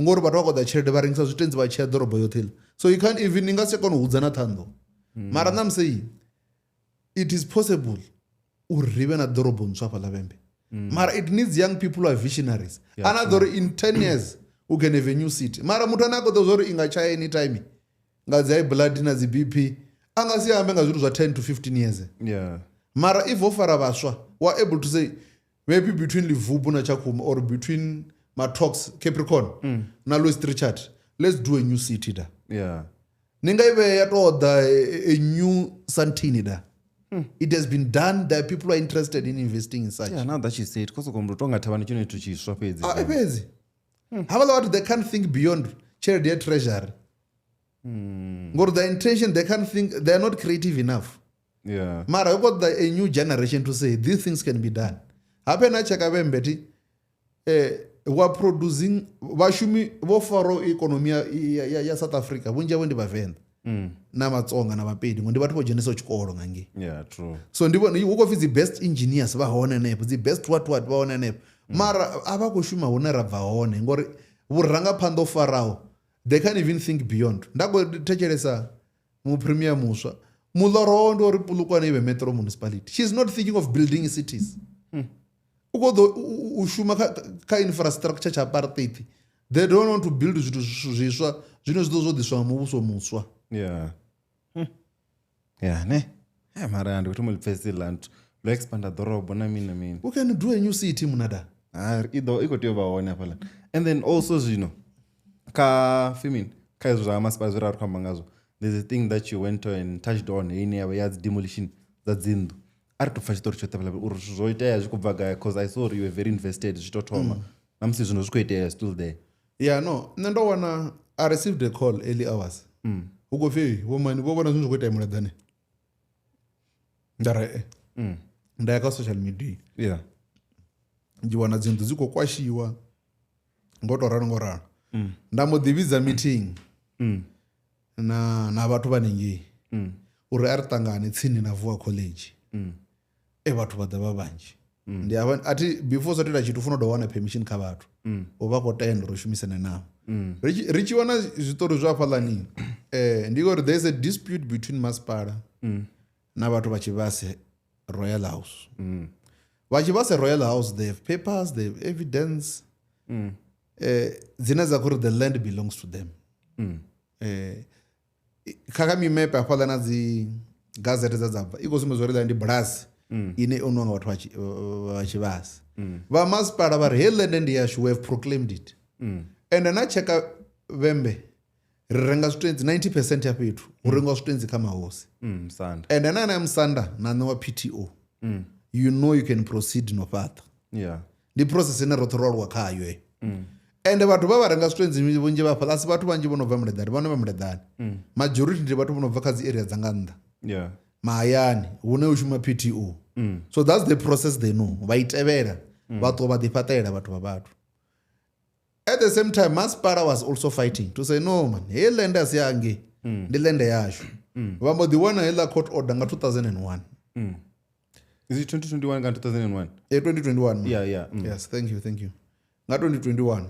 ngori vhathu vha khou ḓa tshelede vha rengisa zwitentsi vha tshea ḓorobo yoṱhe iḽa. So you can't even, ni nga si kone u hudza na ṱhanḓo. Mara na musi it is possible uri ri vhe na ḓorobo ntswa hafhaḽa Vhembe. Mara it needs young people who are visionaries. Another in 10 years we can have a new city. Mara muthu ane a khou ḓo zwa uri i nga tshaya anytime nga dzi high blood na dzi BP a nga si ambe nga zwithu zwa 10 to 15 years. Yeah. Mara if ho fara vhaswa we are able to say Maybe between Levubu na Tshakhuma or between Matox, Capricorn na Louis Trichardt. Let's do a new city da. Yeah. Ni nga i vhea toda a new Santini da. It has been done. There are people who are interested in investing in such. Yeah, now that you say it, cause ukomba tonga thavhani tshone tshithu tshiswa fhedzi. Ah, fhedzi. Havhaḽa vhathu they can't think beyond tshelede ya treasury. Ngori the intention they can't think, they are not creative enough. Yeah. Mara we got a new generation to say these things can be done. Hape na cheka vhembe thi we are producing vhashumi vho faraho ikonomi ya South Africa vhunzhi havho ndi vhavenḓa na Matsonga na Vhapedi ngo ndi vhathu vho dzhenesaho tshikolo nga ngei. Yeah, true. So ndi vhona hu khou pfi dzi best engineers vha hone hanefho, dzi best what what vha hone hanefho. Mara a vha khou shuma hune ra bva hone ngori vhurangaphanḓa o faraho they can't even think beyond. Nda khou thetshelesa mupremier muswa muloro wawe ndi uri Polokwane ive metro municipality. She is not thinking of building cities. U khou ḓo u shuma kha infrastructure tsha apartheid. They don't want to build zwithu zwiswa zwine zwi ḓo zwo ḓiswa nga muvhuso muswa. Yeah. Yeah, ne. Mara ndi khou thoma u ḽi pfesesa heḽa nthu. Ḽo expanda ḓorobo na mini na mini. We can do a new city munada. Ah, i ḓo i khou tea u vha hone hafhaḽa. And then also zwino kha femini kha hezwo zwa masipala zwe ra ri khou amba ngazwo, there's a thing that you went and touched on ine ya vha ya dzi demolition dza dzinnḓu. A ri to pfa tshiṱori tshoṱhe hafhaḽa uri zwithu zwo itea zwi khou bva gai, cause I saw you were very invested zwi to thoma. Na musi zwino zwi khou itea still there. Yeah, no, nṋe ndo wana I received a call early hours. Hu khou pfi vho mani vho vhona zwithu zwi khou itea Muleḓane. Nda ri nda ya kha social media. Yeah. Ndi wana dzinnḓu dzi khou kwashiwa ngo to ralo ngo ralo. Nda mbo ḓi vhidza meeting na vhathu vhanengei uri a ri ṱangane tsini na Vuwa College. Vhathu vha ḓa vha vhanzhi. Ndi avha athi before sa ita tshithu funa u wana permission kha vhathu. U vha khou tenda uri shumisane navho. Ri tshi wana zwiṱori zwa hafhaḽani ndi ngori there is a dispute between masipala na vhathu vha Tshivhase Royal House. Vha Tshivhase Royal House they have papers, they have evidence dzine dza khou ri the land belongs to them. Kha mimepe hafhaḽa na dzi gazete dza bva i khou sumbedza uri ndi bulasi ine i ownwa nga vhathu vha Tshivhase. Vha masipala vha ri hey land ndi yashu, we have proclaimed it. And na cheka vhembe ri renga zwitwenzi 90% ya fhethu hu rengiwa zwitwenzi kha mahosi. Musanda. And na na musanda na ṋewa PTO. You know you can proceed no further. Yeah. Ndi process ine roṱhe ro aluwa khayo heyo. And vhathu vha renga zwitwenzi vhunzhi vha fhaḽa asi vhathu vhanzhi vho no bva Muleḓane, vhone vha Muleḓane. Majority ndi vhathu vho no bva kha dzi area dza nga nnḓa. Yeah. Mahayani hune hu shuma PTO. So that's the process they know. Vha i tevhela vha ṱuwa vha ḓifhaṱela vhathu vha vhathu. At the same time masipala was also fighting to say no man, hey land asi yange ndi land yashu. Vha mbo ḓi wana heiḽa court order nga 2001. Is it 2021 kana 2001? 2021. Man. Yeah, yeah. Yes, thank you, thank you. Nga 2021.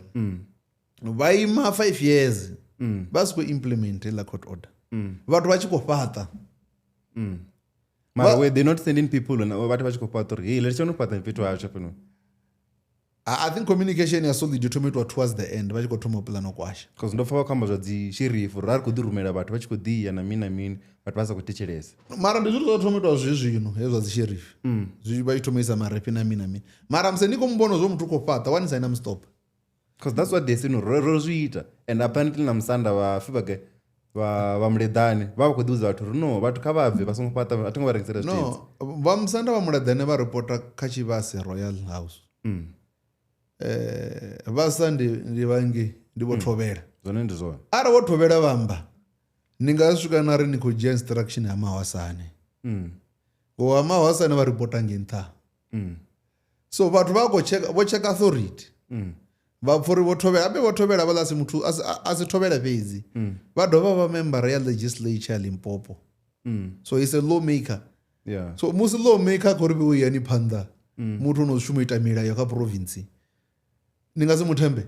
Vha ima 5 years. Vha si khou implement heiḽa court order. Vhathu vha tshi khou fhaṱa. Mara were they not sending people na vhathu vha tshi khou fhaṱa uri hey let's no fhaṱa fhethu hashu fhano. I think communication ya solid yo thoma itwa towards the end vha tshi khou thoma u pulana u kwasha. Cause ndo pfa vha khou amba zwa dzi sheriff uri a ri khou ḓi rumela vhathu vha tshi khou ḓi ya na mini na mini vhathu vha sa khou thetshelesa. Mara ndi zwithu zwa thoma itwa zwi zwino hezwo zwa dzi sheriff. Zwi vha tshi thoma isa marephi na mini na mini. Mara musi ni khou mubona zwo muthu u khou fhaṱa wani saina mustop. Cause that's what they say no ro zwi ita. And apparently na musanda vha pfi vha vha Muleḓane vha vha khou ḓi vhudza vhathu uri no vhathu kha vha bve vha songo fhaṱa a thi ngo vha rengisela zwithu. No, vha musanda vha Muleḓane vha reporta kha Tshivhase Royal House. Vhasa ndi vhangi ndi vho thovhela. Zwone ndi zwone. Arali vho thovhela vhamba ni nga swika na ri ni khou dzhia instruction ya Mahwasane. Ngo ha Mahwasane vha reporta nge nṱha. So vhathu vha khou checka, vho checka authority. Vha pfa uri vho thovhela, habe vho thovhela vha ḽa si muthu a si thovhela fhedzi. Vha dovha vha member ya legislature ya Limpopo. So he's a lawmaker. Yeah. So musi lawmaker khou ri vhe yani phanḓa muthu no shuma ita milayo kha province. Ni nga si muthembe?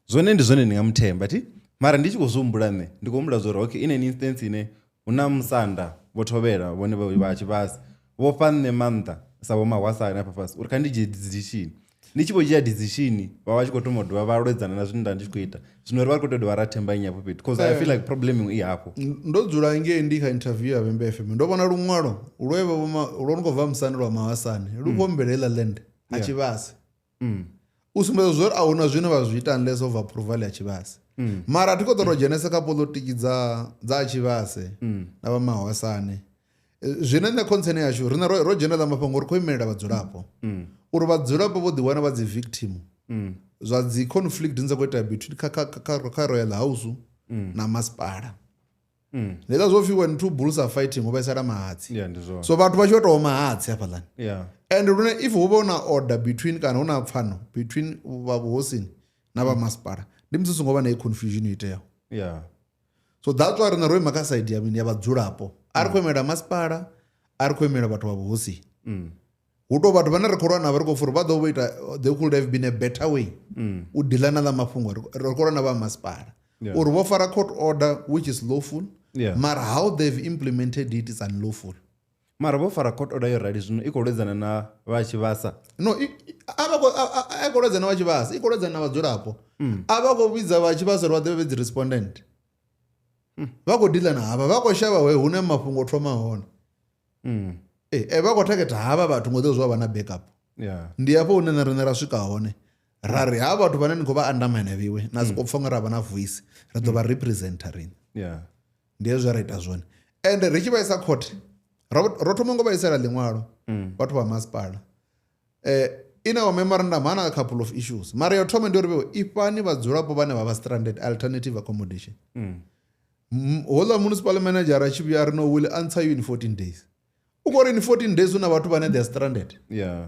Zwone ndi zwone ni nga muthemba thi? Mara ndi tshi khou zwi humbula nṋe, ndi khou humbula zwa uri okay in an instance ine hu na musanda vho thovhela vhone vha Tshivhase vho fha nṋe maanḓa sa vho Mahwasane hafha fhasi uri kha ndi dzhie decision. Ndi tshi vho dzhia decision vha vha tshi khou thoma u dovha vha lwedzana na zwine nda ndi tshi khou ita. Zwino ri vha ri khou tea u dovha ra themba nnyi hafho fhethu because I feel like problem iṅwe i hafho. Ndo dzula ngei ndi kha interview ya Vhembe FM ndo vhona luṅwalo lwe vha lwo no khou bva musanda lwa Mahwasane lu khou humbela heiḽa land. Ha Tshivhase u sumbedza zwori a huna zwine vha zwi ita unless of approval ya Tshivhase. Mara a thi khou ṱoḓa u dzhenesa kha poḽotiki dza Tshivhase na vha Mahwasane. Zwine nṋe concern yashu riṋe ro dzhenela mafhungo ri khou imelela vhadzulapo uri vhadzulapo vho ḓiwana vha dzi victim zwa dzi conflict dzine dza khou itea between kha Royal House na masipala. Ndi ḽa zwo pfhi when two bulls are fighting hu vhaisala mahatsi. Yeah, ndi zwone. So vhathu vha tshi vho tou mahatsi hafhaḽani. Yeah. And lune if hu vha hu na order between kana hu na pfano between vha vhuhosini na vha masipala ndi musi hu songo vha na confusion yo iteaho. Yeah. So that's why riṋe ro ima kha side ya mini ya vhadzulapo. A ri khou imela masipala, a ri khou imela vhathu vha vhuhosini. Hu tou vhathu vhane ri khou lwa navho ri khou pfha uri vha ḓo vho ita there could have been a better way u dealer na ḽa mafhungo ri khou lwa na vha masipala. Yeah. Uri vho fara court order which is lawful, Yeah. mara how they've implemented it is unlawful. Mara vho fara court order yo rali zwino i khou lwedzana na vha Tshivhasa. No, a vha khou a khou lwedzana vha Tshivhasa, i khou lwedzana na vhadzulapo. A vha khou vhidza vha Tshivhasa uri vha ḓe vha vhe dzi respondent. Vha khou dealer na havha, vha khou shavha we hune mafhungo thoma hone. Vha khou targeta havha vhathu ngo ḓo zwa vha na backup. Yeah. Ndi hafho hune na riṋe ra swika hone. Ra ri havha vhathu vhane ni khou vha andamana vhiwe na soko pfa nga ra vha na voice, ri ḓo vha representer riṋe. Yeah. Ndi hezwo ra ita zwone. And ri tshi vhaisa court, ro thoma ngo vhaisela ḽiṅwalo vhathu vha masipala. In our memorandum hana a couple of issues. Mara yo thoma ndi uri vhe ifhani vhadzulapo vhane vha vha stranded alternative accommodation. Hola municipal manager a tshi vhuya a ri no will answer you in 14 days. U khou ri in 14 days hu na vhathu vhane they are stranded. Yeah.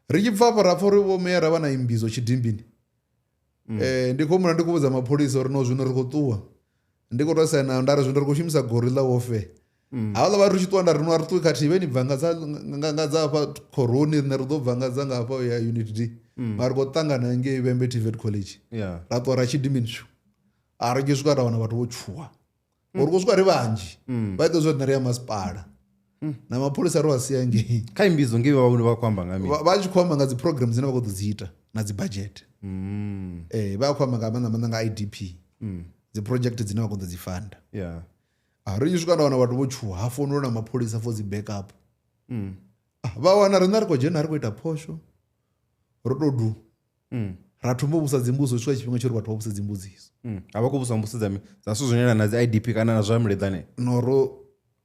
Ri tshi bva afho ra pfa uri vho mayor vha na imbizo tshidimbini. Ndi khou humbula ndi khou vhudza mapholisa uri no zwino ri khou ṱuwa. Ndi khou tou saina nda ri zwino ri khou shumisa gorilla warfare. Havhaḽa vha ri tshi ṱuwa nda ri no a ri ṱuwi khathihi vhe ni bva nga dza nga dza hafha khoroni riṋe ri ḓo bva nga dza nga hafha ya unit D. Mara ri khou ṱangana ngei Vhembe TVET College. Yeah. Ra ṱuwa ra tshidimbini tshu. A ri tshi swika ra wana vhathu vho tshuwa. Uri khou swika ri vhanzhi. Vha ita zwo riṋe ri ya masipala. Na mapholisa ro a sia ngei. Kha imbizo ngei vha vha khou amba nga mini? Vha tshi khou amba nga dzi program dzine vha khou ḓo dzi ita na dzi budget. Vha khou amba nga maanḓa maanḓa nga IDP. Dzi project dzine vha khou ḓo dzi funda. Yeah. A ri tshi swika nda wana vhathu vho tshuwa ha founelwa na mapholisa for dzi backup. Vha wana riṋe ri khou dzhena ri khou ita phosho. Ro tou du. Ra thoma u vhusa dzimbudziso swika tshifhinga tsho uri vhathu vha vhuse dzimbudziso. A vha khou vhusa mbudziso dza zwithu zwine na dzi IDP kana na zwa muleḓane. No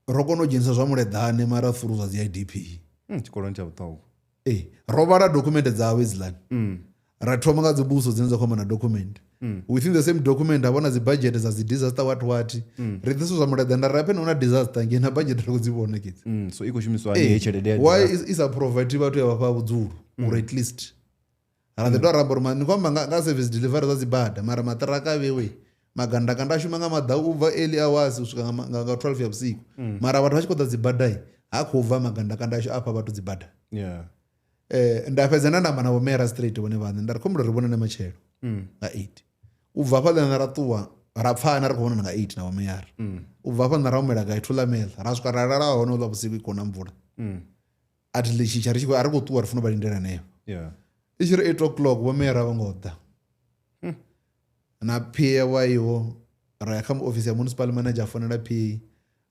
ro kona u dzhenisa zwa muleḓane mara through zwa dzi IDP. Tshikoloni tsha vhuṱhogwa. Ro vhala document dzavho hedzilani. Ra thoma nga dzimbudziso dzine dza khou amba na document. Within the same document ha vha na dzi budget dza dzi disaster what what. Ri ḓiswa zwa muleḓane nda ri hafha hu na disaster ngei na budget ri khou dzi vhona kedzi. So i khou shumiswa hani heyi tshelede ya Why i sa provide vhathu ya vhafha vhudzulo uri at least ra ḓi tou ramba uri ni khou amba nga service delivery zwa dzi bada mara maṱiraka a vhewe magandakanda a shuma nga maḓau u bva early hours u swika nga 12 ya vhusiku. Mara vhathu vha tshi khou ḓa dzi badai ha khou bva magandakanda ashu afha vhathu dzi bada. Yeah. Nda fhedza nda amba na vho mayor straight vhone vhaṋe nda ri khombela ri vhonane matshelo nga 8. U bva hafhaḽa nṋe ra ṱuwa ra pfana ri khou vhonana nga 8 na vho mayor. U bva hafha nṋe ra humela gai Thulamela ra swika ra lala hone uḽa vhusiku i khou na mvula. A thi ḽi tshitsha ri tshi khou a ri khou ṱuwa ri funa vha lindela hanefho. Yeah. I tshi ri 8 o'clock vho mayor vho ngo ḓa. Na PA waiwo ra ya kha ofisi ya municipal manager a founela PA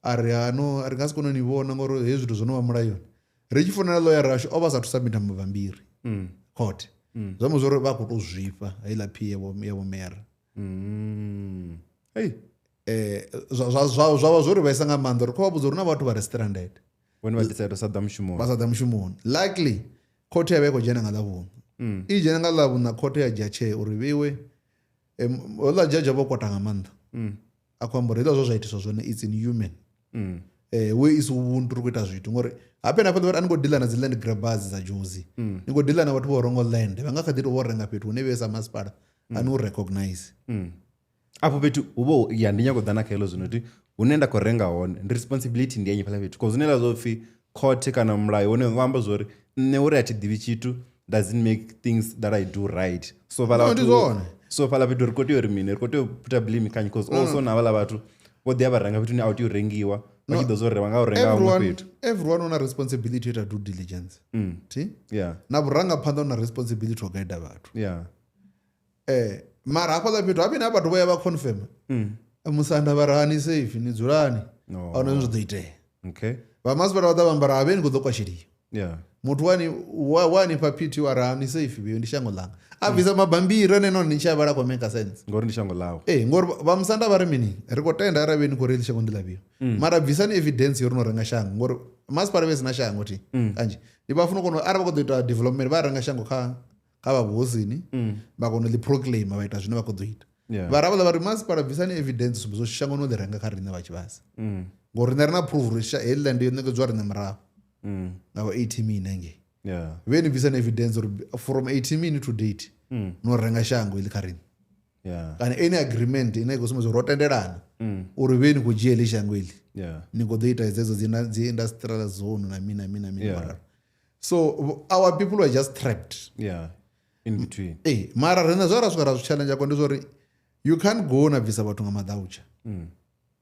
a ri ano ri nga si kone u ni vhona ngori hezwi zwithu zwo no vha mulayoni. Ri tshi founela lawyer rashu o vha sathu submit mabambiri court. Zwa amba zwori vha khou tou zwifha heiḽa PA ya vho mayor. Hey. Zwa vha zwo ri vhaisa nga maanḓa uri kho vha vhudza uri na vhathu vha re stranded. Vhone vha decide u sa ḓa mushumoni. Vha sa ḓa mushumoni. Luckily court ya vha i khou dzhena nga Ḽavhuṋa. I dzhena nga Ḽavhuṋa court ya dzhia tsheo uri vheiwe houḽa judge vho kwata nga maanḓa. A khou amba uri hezwiḽa zwo zwa itiswa zwone it's inhuman. We is ubuntu ri khou ita zwithu ngori hafha na hafhaḽa vha ri a ni khou dealer na dzi land grabbers dza Jozi. Ni khou dealer na vhathu vho renga land vha nga kha ḓi tou vho renga fhethu hune vhe sa masipala a ni u recognize. Afho fhethu hu vho ya ndi nyago ḓa na kha heḽo zwino ti hune nda khou renga hone ndi responsibility ndi ya nnyi fhaḽa fhethu cause zwine ḽa zwo pfhi court kana mulayo wone wa amba zwori nṋe uri a thi ḓivhi tshithu doesn't make things that I do right. So fhaḽa No, ndi zwone. So fhaḽa fhethu ri khou tea uri mini ri khou tea u puta blame kha nnyi cause also na havhaḽa vhathu vho ḓi ya vha renga fhethu hune a u tea u rengiwa vha tshi ḓo zwo ri vha nga u renga huṅwe fhethu. Everyone una responsibility yo ita due diligence. Thi? Yeah. Na vhurangaphanḓa una responsibility yo guide vhathu. Yeah. Mara hafhaḽa fhethu hafhi na vhathu vho ya vha confirm. Musanda vha ri hani safe ni dzulani. No. A huna zwine zwa ḓo itea. Okay. Vha masipala vha ḓa vha amba ri havheni khou ḓo kwasheliwa. Yeah. Muthu wani wani fha PT wa ra ni safe vho ndi shango ḽanga. A bvisa mabambiri ane nahone ni tshi a vhala khou make sense. Ngori ndi shango ḽawe. Ee, ngori vha musanda vha ri mini ri khou tenda arali vhe ni khou ri heḽi shango ndi ḽavhiwa mara bvisani evidence yo ri no renga shango ngori masipala vhe sina shango thi kanzhi ndi vha funa u kona arali vha khou ḓo ita development vha renga shango kha vha vhuhosini vha kona u ḽi proclaim vha ita zwine vha khou ḓo ita. Vhara vhaḽa vha ri masipala bvisani evidence sumbedza uri shango no ḽi renga kha riṋe vha tshivhasa ngori riṋe ri na proof uri heḽi land yo ṋekedzwa riṋe murahu nga vha 80 min hangei. Vhe ni bvisani evidence uri from 80 min to date no renga shango iḽi kha riṋe. Kana any agreement ine i khou sumbedza uri ro tendelana uri vhe ni khou dzhia heḽi shango iḽi ni khou ḓo ita dzedzo dzi industrial zone na mini na mini na mini. So our people were just trapped. In between. Mara riṋe zwa ra swika ra zwi challenge ko ndi zwa uri you can't go na bvisa vhathu nga maḓautsha.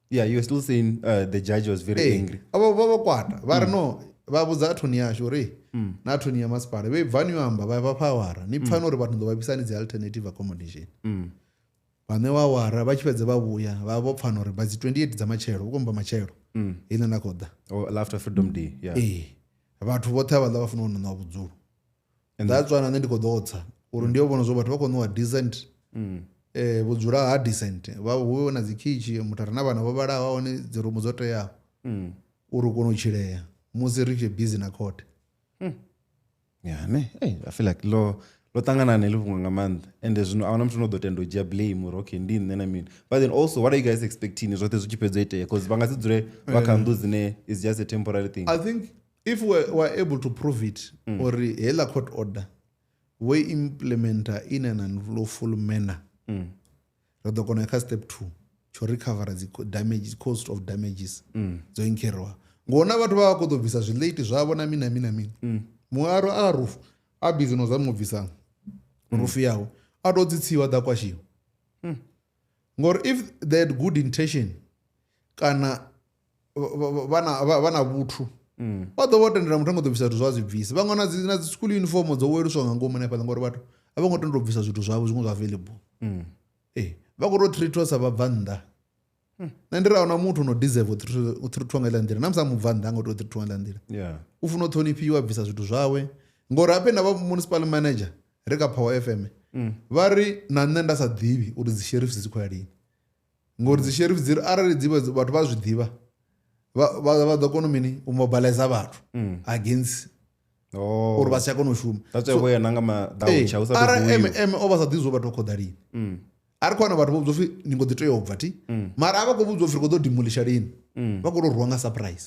Yeah, you were still saying the judge was very angry. Avho vha vho kwata vha ri no vha vhudza attorney yashu uri na attorney ya masipala vhe bvani yo amba vha vha awara ni pfani uri vhathu ḓo vha bvisani dzi alternative accommodation. Vha ṋewa awara vha tshi fhedza vha vhuya vha vho pfana uri vha dzi 28 dza matshelo u komba matshelo ine nda khou ḓa. Oh, after Freedom Day. Yeah. Vhathu vhoṱhe havhaḽa vha funa u ṋewa vhudzulo. That's why na nṋe ndi khou ḓo tsa uri ndi yo vhona zwo vhathu vha khou ṋewa decent vhudzula ha decent vha hu na dzi khitshi muthu a re na vhana vho vhalaho a wane dzi rumu dzo teaho uri u kone u tshilea musi ri tshi busy na court. Yeah, ne. Hey, I feel like lo ṱangana ne ḽi fhungo nga maanḓa and zwino a huna muthu no ḓo tenda u dzhia blame uri okay ndi nṋe na mini. But then also what are you guys expecting zwoṱhe zwi tshi fhedza itea because vha nga si dzule vha kha nnḓu dzine is just a temporary thing. I think if we were able to prove it uri heiḽa court order we implementa in an unlawful manner ri ḓo kona kha step 2 tsho recover dzi damage cost of damages dzo incurriwa ngona vhathu vha vha khou ḓo bvisa zwilate zwavho na mini na mini na mini. Muaro a rufu a busy no zama u bvisa rufu yawe a to tsitsiwa ḓa kwashiwa. Ngori if they had good intention kana vha na vhuthu vha ḓo vho tendela muthu a ngo ḓo bvisa zwithu zwa zwi bvisa. Vhaṅwe na dzi school uniform dzo weluswa nga ngomu hanefhaḽa ngori vhathu a vho ngo tenda u bvisa zwithu zwavho zwiṅwe zwa available. Vha khou tou treatwa sa vhabva nnḓa. Nṋe ndi ri ahuna muthu no deserve u treatwa nga iḽa nḓila na musi a mubva nnḓa a ngo tea u treatwa nga iḽa nḓila. U funa u ṱhonifhiwa a bvisa zwithu zwawe ngori habe na vha municipal manager ri kha Power FM vha ri na nṋe nda sa ḓivhi uri dzi sheriffs dzi khou ya lini. Ngori dzi sheriff dzi arali dzi vhathu vha zwi ḓivha vha ḓo kona mini u mobilize vhathu against uri vha si tsha kona u shuma. That's why vho ya nanga maḓautsha u sa arali MM o vha sa ḓivhi zwo vhathu vha khou ḓa lini. A ri khou wana vhathu vho vhudzwa upfi ni ngo ḓi tea u bva thi mara a vha khou vhudzwa upfi ri khou ḓo demolisha lini vha khou tou rwiwa nga surprise.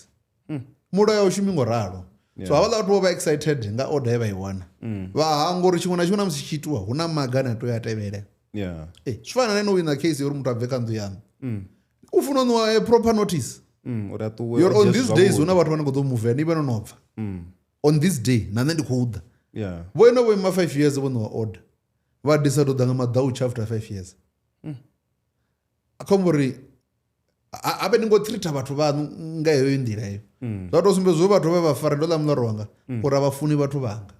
Mulayo a u shumi ngo ralo. So havhaḽa vhathu vho vha excited nga order ye vha i wana vha hangwa uri tshiṅwe na tshiṅwe na musi tshi tshi itiwa hu na maga ane a tea u a tevhela. Zwi fana na no wina case uri muthu a bve kha nnḓu yaṋu u funa u ṋewa a proper notice. Uri a ṱuwe You're on these days huna vhathu vhane khou ḓo move ni vhe no no bva on this day na nṋe ndi khou ḓa. Vho ino vho ima 5 years vho ṋewa order vha decide u ḓa nga maḓautsha after 5 years. A khombo uri habe ni ngo treata vhathu vhaṋu nga heyo nḓila heyo. Zwa tou sumbedza uri vhathu vhe vha fara ndo ḽa muloro wanga uri a vha funi vhathu vhanga.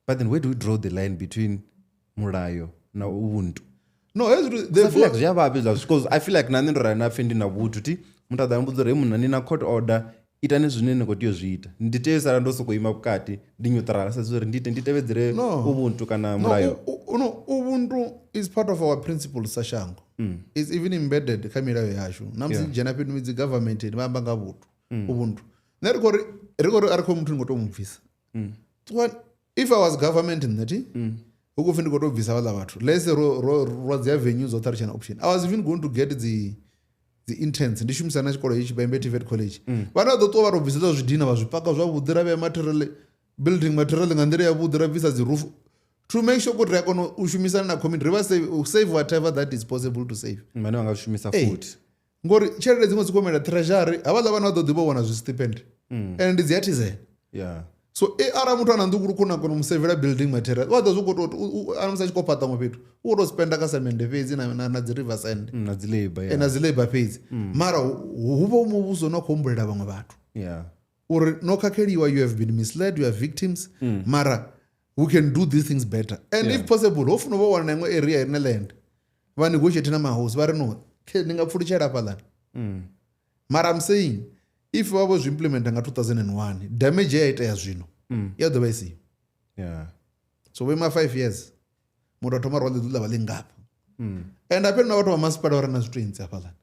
But then where do we draw the line between mulayo na ubuntu? No, hezwi I feel like zwi a vha vhidza because I feel like na nṋe ndo rali na pfhi ndi na vhuthu thi muthu a ḓa mbudza uri munna ni na court order itani zwine ni khou tea u zwi ita. Ndi tea u sala ndo sokou ima vhukati ndi neutral sa uri ndi ite ndi tevhedzele ubuntu kana mulayo. No, ubuntu is part of our principles sa shango. It's even embedded kha milayo yashu. Na musi dzhena fhethu dzi government vha amba nga vhuthu ubuntu. Nṋe ri khou ri a ri khou muthu ni khou tou mu bvisa. If I was government nṋe thi hu khou pfi ndi khou tou bvisa vhaḽa vhathu let's say ro dzi avenue dzoṱhe ri tshena option. I was even going to get dzi interns ndi shumisa na tshikolo hetshi Vhembe TVET College. Vhana vha ḓo ṱuwa vha tou bvisa zwidina vha zwi paka zwavhuḓi ra vhea material building material nga nḓila yavhuḓi ra bvisa dzi roof to make sure kuti ri a kona u shumisana na community ri vha save whatever that is possible to save. Vhane vha nga zwi shumisa futhi. Ngori tshelede dziṅwe dzi khou mela treasury havhaḽa vhana vha ḓo ḓi vho wana zwi stipend and ndi dzi artisan. So arali muthu ana nḓu kona kona u musevela building material wa ḓo zwi khou tou a musi a tshi khou fhaṱa ṅwe fhethu u khou tou spenda kha semende fhedzi na dzi river sand na dzi labor na dzi labor fhedzi. Mara hu vha muvhuso no khou humbulela vhaṅwe vhathu uri no khakheliwa, you have been misled, you are victims mara we can do these things better and if possible ho funa vho wana na iṅwe area ine land vha negotiate na mahosi vha ri no ni nga pfulutshela hafhaḽani. Mara I'm saying if vha vho zwi implementa nga 2001 damage ya itea zwino. Ya ḓo vha i siho. Yeah. So vho ima 5 years muthu a thoma rwa ḽi ḓo vha ḽi ngafha. And hafha na vhathu vha masipala vha re na zwitwentsi hafhaḽani,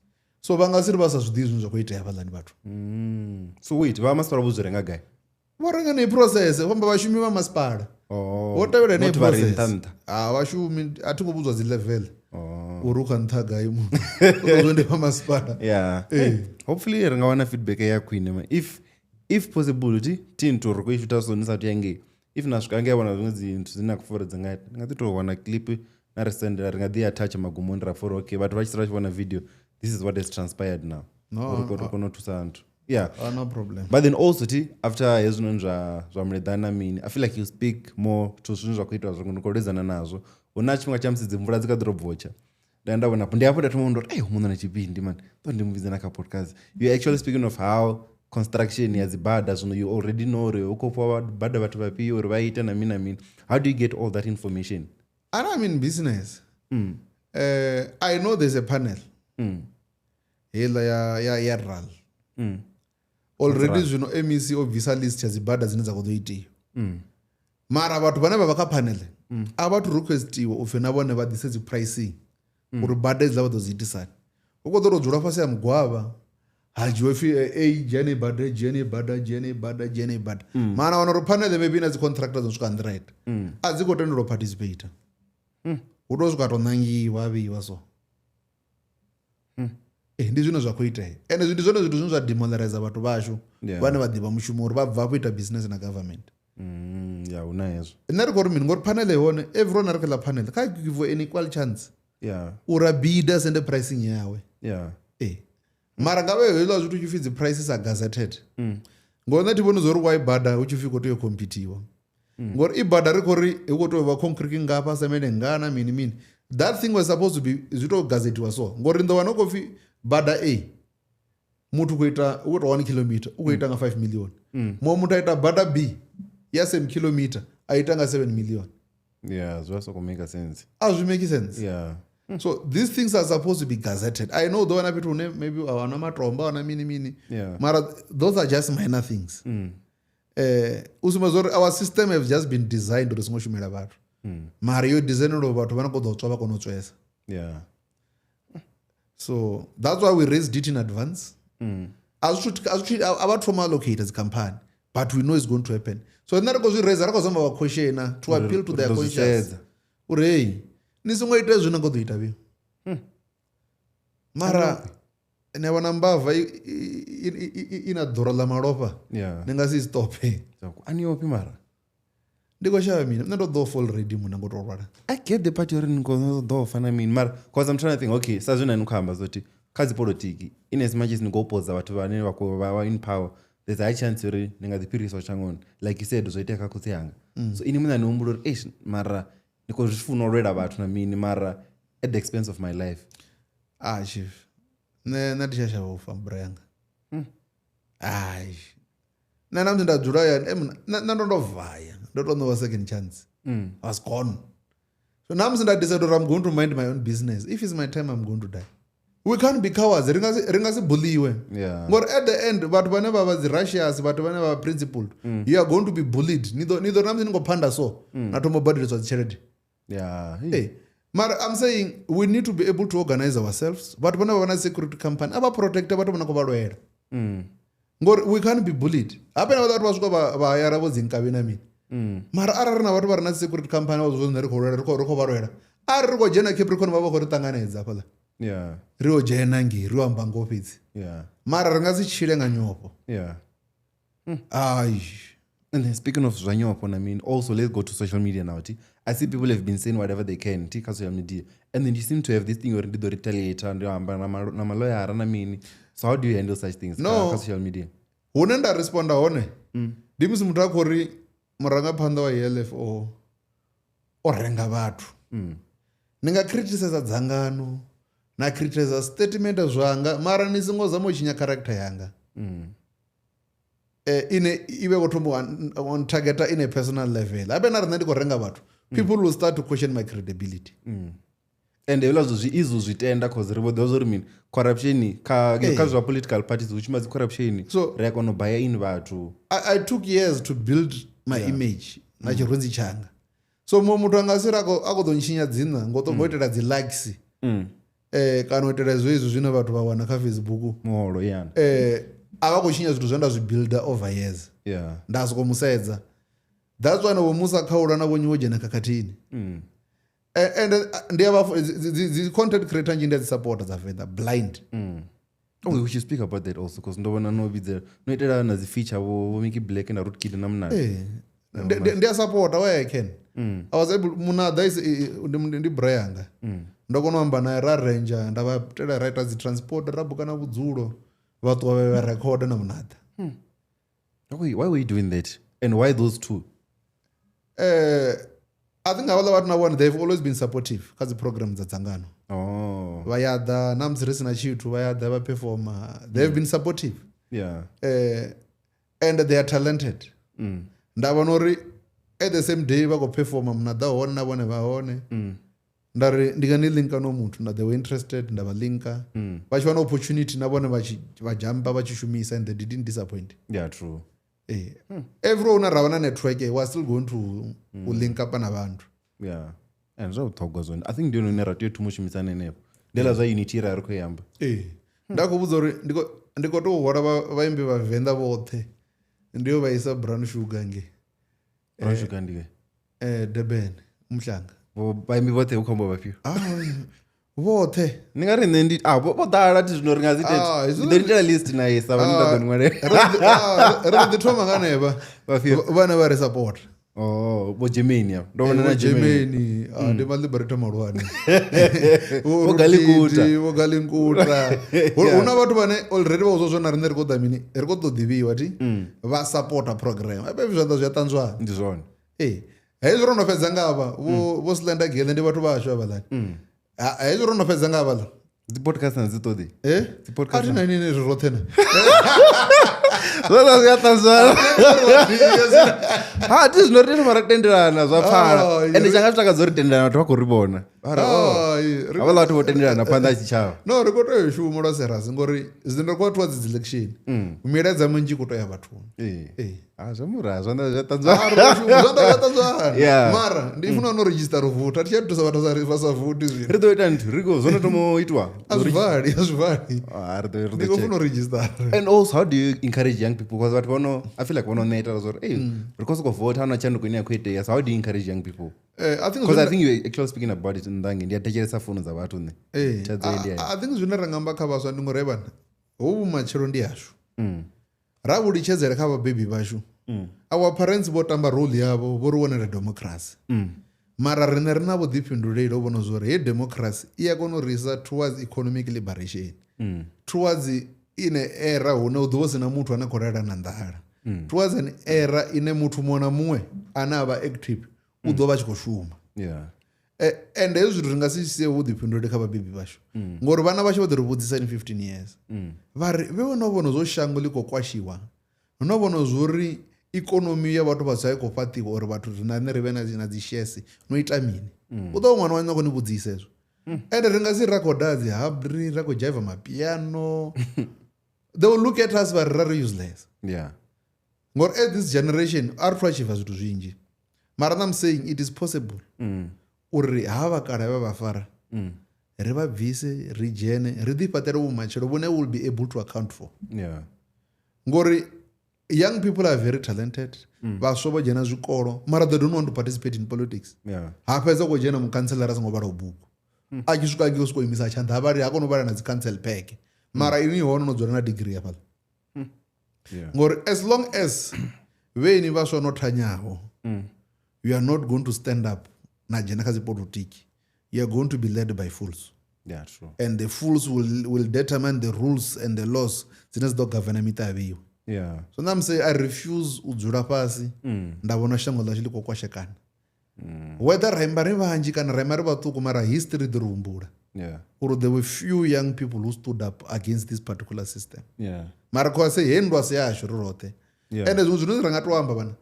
so vha nga si ri vha sa zwi ḓivhi zwine zwa khou itea hafhaḽani vhathu. So wait, vha masipala vho zwi renga gai? Vho renga nei process, vho amba vhashumi vha masipala. Oh. Vho tevhela nei Not vha re process. nṱha nṱha. Ah, vhashumi a thi ngo vhudzwa dzi level. Oh. Uri u kha nṱha gai muthu. U ḓo ndi vha masipala. Yeah. Hey, hopefully ri nga wana feedback ya khwine ma. If possible ti tinto ri khou i shuta so ni sathu ya ngei. If na swika ngei wana zwiṅwe dzinthu dzine na khou pfa uri dzi nga ita, ni nga ḓi tou wana clip na ri sendela, ri nga ḓi attach magumoni ra pfa uri okay vhathu vha tshi sala vha tshi vhona video, this is what has transpired now. No, Uri ri kone u thusa anthu. Yeah. Ah, no problem. But then also ti after hezwinoni zwa muleḓana na mini, I feel like you speak more to zwine zwa khou itiwa zwo ni khou lwedzana nazwo. Hu na tshifhinga tsha musi dzi mvula dzi kha ḓi tou bvotsha, nda vhona ndi hafho nda thoma uri ei muṋe na tshipindi man, ṱo ndi mu vhidze na kha podcast. You actually speaking of how construction ya dzi bada zwino you already know uri hu khou fhiwa bada vhathu vhafhio uri vha ite na mini na mini. How do you get all that information? And I'm in business. I know there's a panel. Heiḽa ya RAL. Already zwino MEC o bvisa list ya dzi bada dzine dza khou ḓo itiwa. Mara vhathu vhane vha vha kha panel a vha thu requestiwa upfhi na vhone vha ḓise dzi pricing uri bada hedziḽa vha ḓo dzi itisani. Hu khou ḓo tou dzula fhasi ha mugwavha ha dzhiwe pfhi A dzhia bada, dzhia bada, dzhia bada, dzhia bada. Mara wana uri panel maybe na dzi contractor dzo swika 100 a dzi khou tendelwa u participate. Hu tou swika to ṋangiwa a vheiwa so. Ndi zwine zwa khou itea. Ende ndi zwone zwithu zwine zwa demoralize vhathu vhashu vhane vha ḓivha mushumo uri vha bva hafho ita business na government. Yeah, hu na hezwo. Nṋe ri khou ri mini ngori panel i hone, everyone a ri kha ḽa panel kha give an equal chance. Yeah. Uri a bida sende pricing yawe. Yeah. Mara ngavhe hezwiḽa zwithu tshi pfi dzi prices are gazetted. Ngori nṋe thi vhoni zwo uri why bada hu tshi pfi khou tea u competiwa. Ngori i bada ri khou ri hu khou tea u vha concrete ngafha, semende ngana mini mini. That thing was supposed to be zwi tou gazetiwa so. Ngori ndo wana khou pfi bada A muthu khou ita u khou ita 1 kilometer u khou ita nga 5 million. Muṅwe muthu a ita bada B ya same kilometer a ita nga 7 million. Yeah, zwi a sokou make sense. A zwi make sense. Yeah. So these things are supposed to be gazetted. I know ḓo wana fhethu hune maybe a wana matombo, a wana mini mini. Yeah. Mara those are just minor things. U sumbedza uri our system have just been designed uri songo shumela vhathu. Mara yo designelwa vhathu vha no khou ḓo tswa vha kona u tswesa. Yeah. So that's why we raised it in advance. As a vha thoma allocate dzi company, but we know it's going to happen. So nṋe ri khou zwi raise, ri khou zama vha caution to appeal to their conscience. Uri hey, ni songo ita zwine khou ḓo ita vho. Mara ne vhona mbava i na ḓoro ḽa malofha. Yeah. Ni nga si stope. Ani opi mara? Ndi khou shavha mini? Nṋe ndo ḓo fa already muna ngo to lwala. I get the part uri ni khou ḓo fa na mini mara because I'm trying to think, okay, sa zwine ni khou amba zwo kha dzi politiki in as much as ni khou opoza vhathu vhane vha khou vha in power, there's a high chance uri ni nga ḓi fhirisa shangoni like you said zwo itea kha khotsi yanga. So ini muṋe ni humbula uri eish mara ni khou zwi funa u lwela vhathu na mini mara at the expense of my life. Ah chief, nṋe ndi tsha shavha u fa mbura yanga. Ai. Nṋe na musi nda dzula ya nṋe ndo vaya, ndo to ṋewa second chance. I was gone. So na musi nda decide uri I'm going to mind my own business. If it's my time, I'm going to die. We can't be cowards. Ri nga si bulliwe. Yeah. Ngori at the end vhathu vhane vha vha dzi Russians, vhathu vhane vha vha principled, you are going to be bullied. Ni ḓo na musi ni khou phanda so, na thoma u badeliswa dzi tshelede. Yeah. Hey. Mara I'm saying we need to be able to organize ourselves. Vhathu vhane vha vha na security company a vha protect vhathu vhane khou vha lwela. Ngori we can't be bullied. Habe na vhathu vha swika vha hayara vho dzinkabi na mini. Mara arali na vhathu vha re na security company vha zwo ri khou lwela, ri khou vha lwela. Arali ri khou dzhena Capricorn vha vha khou ri ṱanganedza hafhaḽa. Yeah. Ri o dzhena ngei ri amba ngo fhedzi. Yeah. Mara ri nga si tshile nga nyofho. Yeah. Ai. And then speaking of zwa nyofho na mini, also let's go to social media now. I see people have been saying whatever they can ka social media, and then you seem to have this thing where ndi ḓo retaliate ndi amba na maloyara na mini. So how do you handle such things No. ka social media? Hune nda responda hone ndi musi muthu a khou ri murangaphanḓa wa ELF o renga vhathu. Ni nga criticize dzangano, na criticize statement zwanga, mara ni songo zama u tshinya character yanga. Ine iwe vho thoma on targeta in a personal level. Habe na rine ndi khou renga vhathu, people will start to question my credibility. And hezwiḽa zwithu zwi easy u zwi tenda cause ri vho ḓivha zwa uri mini corruption kha zwa political parties hu shuma dzi corruption. So ri a kona u buya in vhathu. I took years to build My image na tshirunzi tshanga. So muṅwe muthu anga si ri a khou ḓo ntshinya dzina ngo ṱoḓa u itela dzi likes kana u itela zwezwi zwine vhathu vha wana kha Facebook. Muholo yana. A vha khou tshinya zwithu zwe nda zwi builda over years. Nda soko musedza. That's why na vho Musa Khaula na vho dzhena khakhathini. And ndi a vha dzi content creator nzhi ndi a dzi supporta dza Venḓa blind. Oh, we should speak about that also because ndo vhona no vhidzela no itela na dzi feature vho Mickey Black na Ruth Kid na Mnana. Ndi a supporta where I can. I was able Munada is ndi bra yanga. Ndo kona u amba naye ra ranger nda vha tela ra ita dzi transport ra buka na vhudzulo vha ṱuwa vha record na Munada. Okay, why were you doing that? And why those two? I think havhaḽa vhathu na vhone they've always been supportive kha dzi program dza dzangano. Oh. Vha ya ḓa na musi ri sina tshithu vha ya ḓa vha performa. They've been supportive. Yeah. And they are talented. Nda vhona uri at the same day vha khou performa Munada hone na vhone vha hone. Nda ri ndi nga ni linka no muthu nda they were interested nda vha linka. Vha tshi wana opportunity na vhone vha jumpa vha tshi shumisa and they didn't disappoint. Yeah, true. Everyone una ravana network we are still going to link up na vhantu. Yeah. And zwa vhuṱhogwa zwone. I think ndi yone ine ra tea u thoma u shumisana henefho. Ndi hela zwa unity ra ri khou amba. Nda khou vhudza uri ndi khou tou hwala vhaimbi vha Venḓa vhoṱhe. Ndi yo vha isa Brown Sugar nge. Brown Sugar ndi ke? Durban, Umhlanga. Vhaimbi vhoṱhe hu khou amba vhafhio? Vhoṱhe. Ni nga ri nṋe ndi vho ḓala thi zwino ri nga dzi ite. Ndi ḓo itela list na isa vha nda ḓo ni ṅwalela. Ri ḓo thoma nga hanevha. Vhafhio? Vhane vha ri support. Oh, vho Germany avho. Ndo vhona na Germany. Ndi ma liberator mahulwane. Vho Galinkuta. Vho Galinkuta. Hu na vhathu vhane already vha zwo na riṋe ri khou ḓa mini? Ri khou ḓo ḓivhiwa thi? Vha supporta program. Ape zwanḓa zwi a ṱanzwana. Ndi zwone. Hezwi ro no fhedza nga avha vho Slender Gele ndi vhathu vhashu havhaḽani. Hezwi ro no fhedza nga havhaḽa. Dzi podcast na dzi ṱoḓi. Dzi podcast. A thi na ini ri roṱhe na. Zwa zwi a ṱanzwana. Ha thi zwino ri thoma ra tendelana zwa pfala. Ende tshanga zwi takadza uri tendelana vhathu vha khou ri vhona. Havhaḽa vhathu vho tendelana phanḓa ha tshitshavha. No ri khou tea u shuma lwa serious ngori zwino ri khou towards dzi election. Milaedza minzhi i khou tea vhathuni. Zwa murahu zwanḓa zwa ṱanzwana. Zwanḓa zwa ṱanzwana. Mara ndi funa no register u vota. Thi tsha thusa vhathu vha sa voti zwino. Ri ḓo ita nthu ri khou zwo no thoma u itwa. A zwi vali, a zwi vali. Ri ḓo Ndi khou funa u register. And also how do you encourage young people? Because vhathu vhono I feel like vhono neta zwa uri ri khou sokou vota huna tshanduko ine ya khou itea. So how do you encourage young people? I think because I think you actually speaking about it ndange ndi a thetshelesa founu dza vhathu nṋe. I think zwine ra nga amba kha vhaswa ndi ngori vhana hovhu matshelo ndi ashu. Ra vhulitshedzela kha vhabebi vhashu. Our parents vho tamba role yavho vho ri wanela democracy. Mara riṋe ri na vhuḓifhinduleli ho vhona zwori he democracy i ya kona u ri isa towards economic liberation. Towards ine era hune u ḓo vha sina muthu ane khou lala na nḓala. Towards an era ine muthu muṅwe na muṅwe ane a vha active u ḓo vha tshi khou shuma. And hezwi zwithu ri nga si sie vhuḓifhinduleli kha vhabebi vhashu. Ngori vhana vhashu vha ḓo ri vhudzisa in 15 years. Vha ri vhe no vhona zwo shango ḽi khou kwashiwa. No vhona zwori ikonomi ya vhathu vha i khou fhaṱiwa uri vhathu ri na ri vhe na dzi shares no ita mini. U ḓo ṅwana waṋu a khou ni vhudzisa hezwo. And ri nga si ra khou daha dzi habri ra khou dzhaiva mapiano. They will look at us vha ri ra ri useless. Yeah. Ngori at this generation a ri thu achieve zwithu zwinzhi. Mara I'm saying it is possible. Uri ha vha kale vha vha fara ri vha bvise ri dzhene ri ḓi fhaṱele vhumatshelo vhune will be able to account for. Yeah. Ngori young people are very talented. Vhaswa vho dzhena zwikolo mara they don't want to participate in politics. Yeah. Ha fhedza khou dzhena mukhantselara a songo vhala bugu. A tshi swika ngei u sokou imisa tshanḓa ha vhali ha kona u vhala na dzi council pack. Mara ini hone no dzula na degree hafhaḽa. Yeah. Ngori as long as vheni vhaswa no thanyaho you are not going to stand up na dzhena kha dzi politiki. You are going to be led by fools. Yeah, true. And the fools will determine the rules and the laws dzine dzi ḓo govern miṱa ya vheiwe. Yeah. So now I'm saying I refuse u dzula fhasi nda vhona shango ḽashu ḽi khou kwashekana. Whether ra imba ri vhanzhi kana ra ima ri vhaṱuku mara history ḓo ri humbula. Yeah. Uri there were few young people who stood up against this particular system. Yeah. Mara khou say he ndwa si yashu ri roṱhe. Yeah. And zwiṅwe zwine ra nga to amba vhana.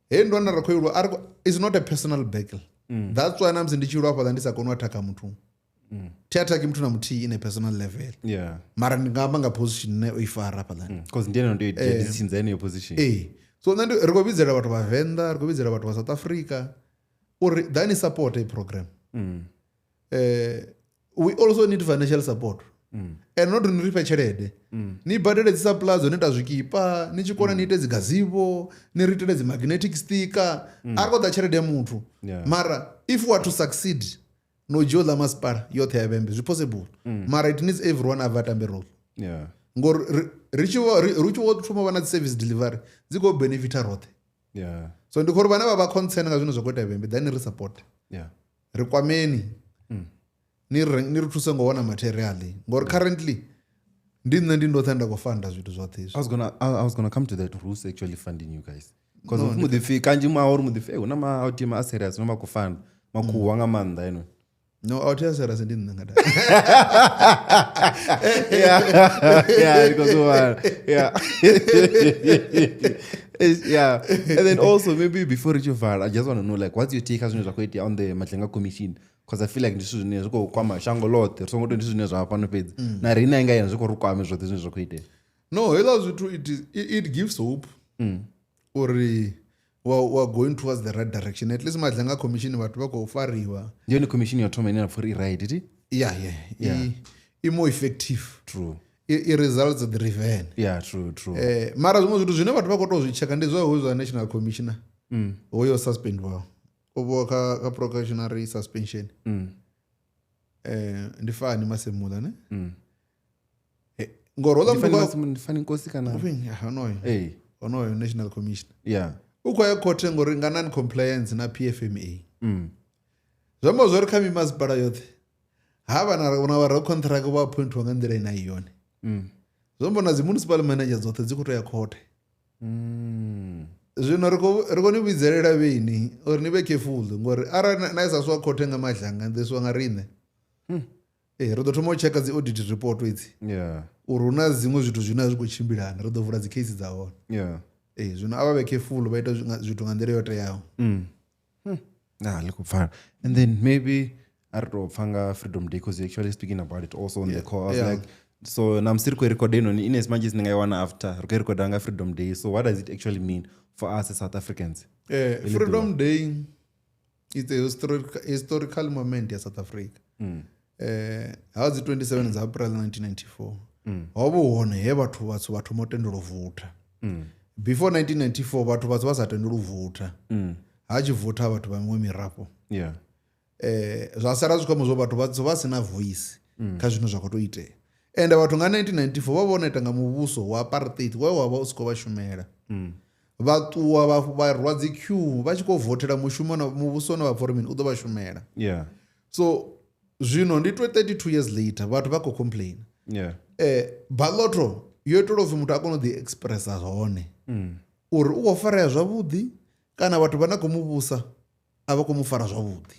He ndwa na ra khou ilwa is not a personal battle. That's why na musi ndi tshi lwa hafhaḽa ndi sa koni u athaka muthu. Thi athaki muthu na muthihi in a personal level. Yeah. Mara ndi nga amba nga position ine o i fara hafhaḽani. Because ndi ene ndo i decision yeneyo position. So nṋe ri khou vhidzela vhathu vha Venḓa, ri khou vhidzela vhathu vha South Africa uri ḓani support a program. We also need financial support. And not ni ri fhe tshelede. Ni badele dzi supplies dzo no ita zwikipa, ni tshi kona ni ite dzi gazebo, ni ri itele dzi magnetic sticker. A ri khou ḓa tshelede ya muthu. Mara if we are to succeed, no dzhia uḽa masipala yoṱhe ya Vhembe, zwi possible. Mara it needs everyone a bva tambe role. Ngori ri tshi vho thoma vha na dzi service delivery dzi khou benefita roṱhe. So ndi khou ri vhane vha vha concern nga zwine zwa khou itea Vhembe, ḓani ri support. Ri kwameni. Ni ri thuse ngo wana material ngori currently ndi nṋe ndi ndoṱhe nda khou funda zwithu zwoṱhe izwi. I was gonna come to that who's actually funding you guys, because of muḓipfi kanzhi ma uri muḓipfi hu na ma team a serious no ma khou fund makhuwa nga maanḓa ino. No, out here serious ndi nṋe nga Yeah, because yeah. Yeah. And then also maybe before Richovar, I just want to know like what's your take as zwa khou itea on the Madlanga Commission? Because I feel like ndi zwithu zwine zwi khou kwama shango ḽoṱhe, ri songo tou ndi zwithu zwine zwa fhano fhedzi. Na riṋe nga yena zwi khou ri kwame zwoṱhe zwine zwa khou itea. No, hezwiḽa zwithu it gives hope. Uri we are going towards the right direction. At least Madlanga Commission vhathu vha khou fariwa. Ndi yone commission yo thoma ine ya pfha uri i right, iti? Yeah. I more effective. True. I results driven. Yeah, true. Mara zwiṅwe zwithu zwine vhathu vha khou tou zwi tsheka ndi zwa hoyu zwa National Commissioner. Hoyo suspendwaho. O vhuwa kha precautionary suspension. Ndi Fani Masemula, ne? Ngori hoḽa muthu Ndi Fani Nkosi kana? Honoyo. Ee. Honoyo National Commissioner. Yeah. U khou ya khothe ngori nga non compliance na PFMA. Zwi amba zwori kha mimasipala yoṱhe ha vha na vha contract vha appointwa nga nḓila ine a i yone. Zwi amba na dzi municipal manager dzoṱhe dzi khou tou ya khothe. Zwino ri khou ni vhidzelela vheni uri ni vhe careful ngori arali na isa swa khothe nga Madlanga ni ḓo isiwa nga riṋe. Ri ḓo thoma u tsheka dzi audit report idzi. Uri hu na dziṅwe zwithu zwine a zwi khou tshimbilana, ri ḓo vula dzi case dza hone. Zwino a vha vhe careful vha ita zwithu nga nḓila yo teaho. Nah, ḽi khou pfala. And then maybe a ri tou pfha nga Freedom Day because you're actually speaking about it also on the call. I was like, so namusi ri khou record ino in as much as ni nga i wana after ri khou recorda nga Freedom Day. So what does it actually mean for us as South Africans? Freedom Day it's a historical moment ya South Africa. Ha dzi 27 dza April 1994. Ho vha hone he vhathu vhathu vha thoma u tendelwa u votha. Before 1994 vhathu vhathu vha sa tendelwi u votha. Ha tshi votha vhathu vha miṅwe mirafho. Zwa sala zwi khou zwo vhathu vhathu vha sina voice kha zwine zwa khou tou itea. Ende vhathu nga 1994 vha vhona ita nga muvhuso wa apartheid we wa vha u si khou vha shumela. Vha ṱuwa vha rwa dzi queue vha tshi khou vothela mushumo na muvhuso na vha pfha uri mini u ḓo vha shumela. So zwino ndi 32 years later vhathu vha khou complain. Ballot yo itelwa upfi muthu a kone u ḓi expressa hone. Uri u khou farea zwavhuḓi kana vhathu vha na khou mu vhusa a vha khou mu fara zwavhuḓi.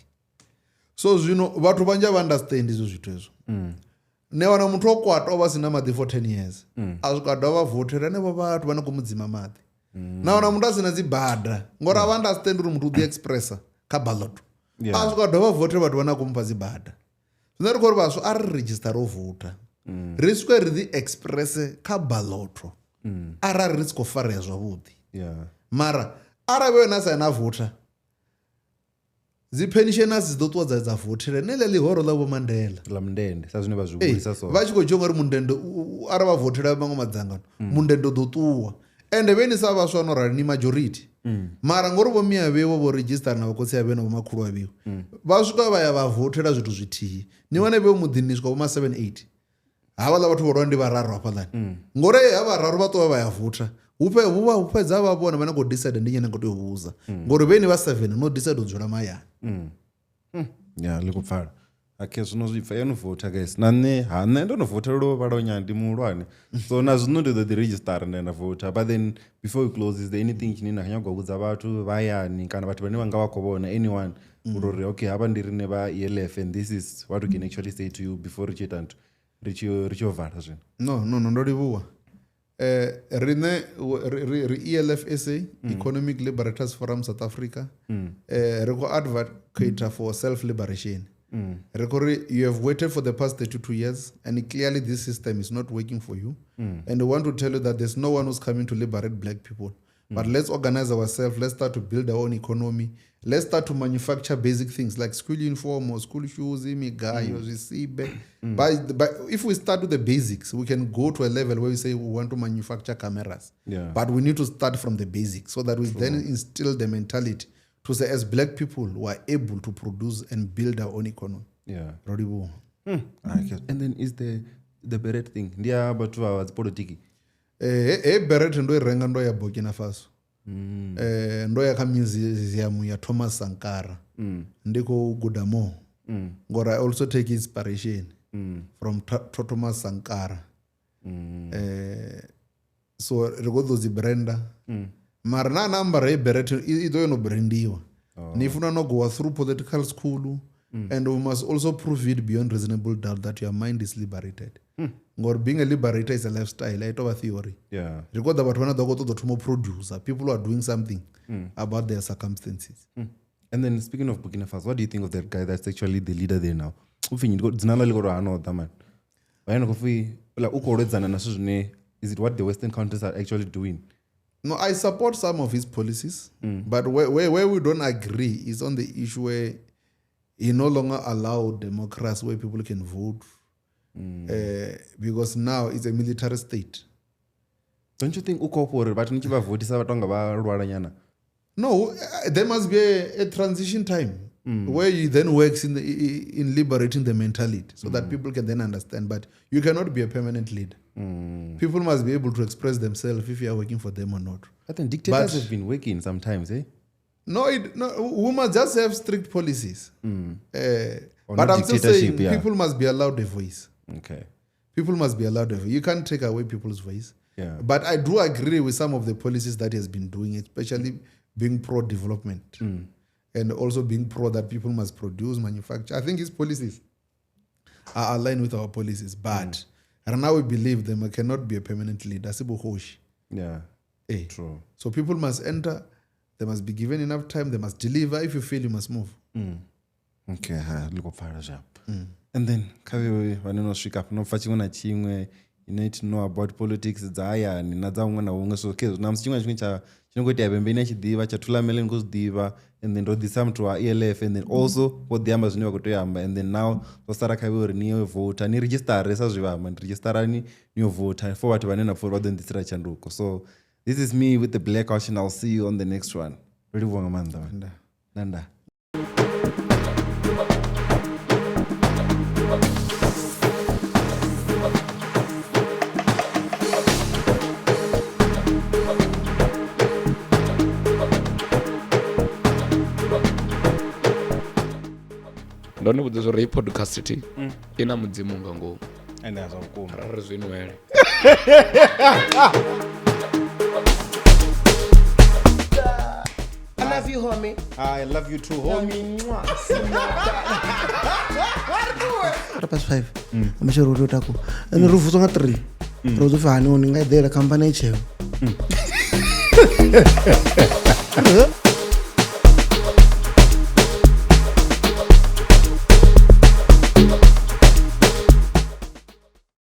So zwino vhathu vhanzhi a vha understand izwo zwithu hezwo. Ne wana muthu o kwata o vha sina maḓi for 10 years. A swika dovha vothela henevho vhathu vha na khou mu dzima maḓi. Na wana muthu a sina dzi bada ngori a vha understand uri muthu u ḓi expressa kha ballot. A swika dovha vothela vhathu vha na khou mufha dzi bada. Zwino ri khou ri vhaswa a ri register u votha. Ri swike ri ḓi expresse kha ballot. Arali ri si khou farea zwavhuḓi. Mara arali vhe na sa na votha dzi pensioners dzi ḓo ṱuwa dza vothela neḽa ḽihoro ḽa vho Mandela. Ḽa mundende sa zwine vha zwi vhuisa so. Vha tshi khou dzhia ngori mundende arali vha vothela maṅwe madzangano mundende u ḓo ṱuwa. Ende vheni sa vhaswa no rali ni majority. Mara ngori vho mia vhewe vho register na vhakotsi a vhe na vho makhulu a vhewe. Vha swika vha ya vha vothela zwithu zwithihi. Ni wane vhe muḓini ni swika vho ma 7 8. Havhaḽa vhathu vho lwa ndi vhararu hafhaḽani. Ngori ha vhararu vha ṱuwa vha ya votha. Hu fhedza vha vhona vha na khou decide ndi nnyi ane khou tea u vhuza. Ngori vheni vha 7 no decide u dzula mahayani. Yeah, ḽi khou pfala. Okay, zwino zwi pfa yo votha guys. Na nṋe ha nṋe ndo no vothela lwo vhalaho nyana ndi muhulwane. So na zwino ndi ḓo ḓi register nda votha. But then before we close, is there anything tshine na nyaga u vhudza vhathu vha hayani kana vhathu vhane vha nga vha khou vhona anyone uri okay havha ndi rine vha ELF and this is what we can actually say to you before ri tshi ita nthu ri tshi vala zwino. No, ndo livhuwa. Rine ri ELF SA, Economic Liberators Forum South Africa. Ri khou advocate for self liberation. Ri khou ri you have waited for the past 32 years and clearly this system is not working for you. And we want to tell you that there's no one who's coming to liberate black people. But let's organize ourselves. Let's start to build our own economy. Let's start to manufacture basic things like school uniform or school shoes, imigayo, zwisibe. But if we start with the basics, we can go to a level where we say we want to manufacture cameras. Yeah. But we need to start from the basics so that we then instill the mentality to say, as black people, we are able to produce and build our own economy. Yeah. Rodibo. Okay. And then is the beret thing. Ndi ya vhathu vha dzi politiki. He beret ndo i renga ndo ya Burkina Faso. Ndo ya kha museum ya Thomas Sankara. Ndi khou guda more. Ngori I also take inspiration from Thomas Sankara. So ri khou ḓo dzi branda. Mara na na ambara he beret i ḓo yo no brandiwa. Ni funa no go through political school. And we must also prove it beyond reasonable doubt that your mind is liberated. Ngori being a liberator is a lifestyle, a i tou vha theory. Yeah. Ri khou ḓa vhathu vhane ḓo khou ṱoḓa u thoma u producer, people who are doing something about their circumstances. And then speaking of Burkina Faso, what do you think of that guy that's actually the leader there now? Upfi nnyi? Dzina ḽa ḽi khou tou hana u ḓa, man. Vha khou pfi, like, u khou lwedzana na zwithu zwine, is it what the Western countries are actually doing? No, I support some of his policies, but where we don't agree is on the issue where he no longer allowed democracy where people can vote, because now it's a military state. Don't you think u khou ofha uri vhathu ni tshi vha votisa vha tonga vha lwala nyana? No, there must be a transition time where he then works in liberating the mentality so that people can then understand. But you cannot be a permanent leader. People must be able to express themselves if you are working for them or not. But then dictators have been working sometimes, eh? No, we must just have strict policies. But I'm still saying people must be allowed a voice. Okay. People must be allowed a voice. You can't take away people's voice. Yeah. But I do agree with some of the policies that he has been doing, especially being pro-development and also being pro that people must produce, manufacture. I think his policies are aligned with our policies. But right now we believe them cannot be a permanent leader. Yeah. True. So people must enter. They must be given enough time. They must deliver. If you fail, you must move. Okay. And then, kha vhane no swika no pfa tshiṅwe na tshiṅwe, you need to know about politics dza hayani na dza huṅwe na huṅwe. So okay, na musi tshiṅwe na tshiṅwe tsha tshi no khou itea Vhembeni a tshi ḓivha, tsha Thulamele ni khou zwi ḓivha, and then ro ḓisa muthu wa ELF, and then also vho ḓi amba zwine vha khou tea u amba, and then now zwo sala kha uri ni yo voter, ni register sa zwi vha amba, ni registerani ni yo voter for vhathu vhane na pfa uri vha ḓo nḓisela tshanduko. So this is me with the Blackout, and I'll see you on the next one. Ro livhuwa nga maanḓa. Nanda. Ndo ni vhudza uri podcast i na mudzimu nga ngomu. Ende a zwa vhukuma. Ra ri zwi nwele. I love you, homie. I love you too, homie. Past 5. I'm sure we'll talk. And Rufus on 3. Rufus on 3.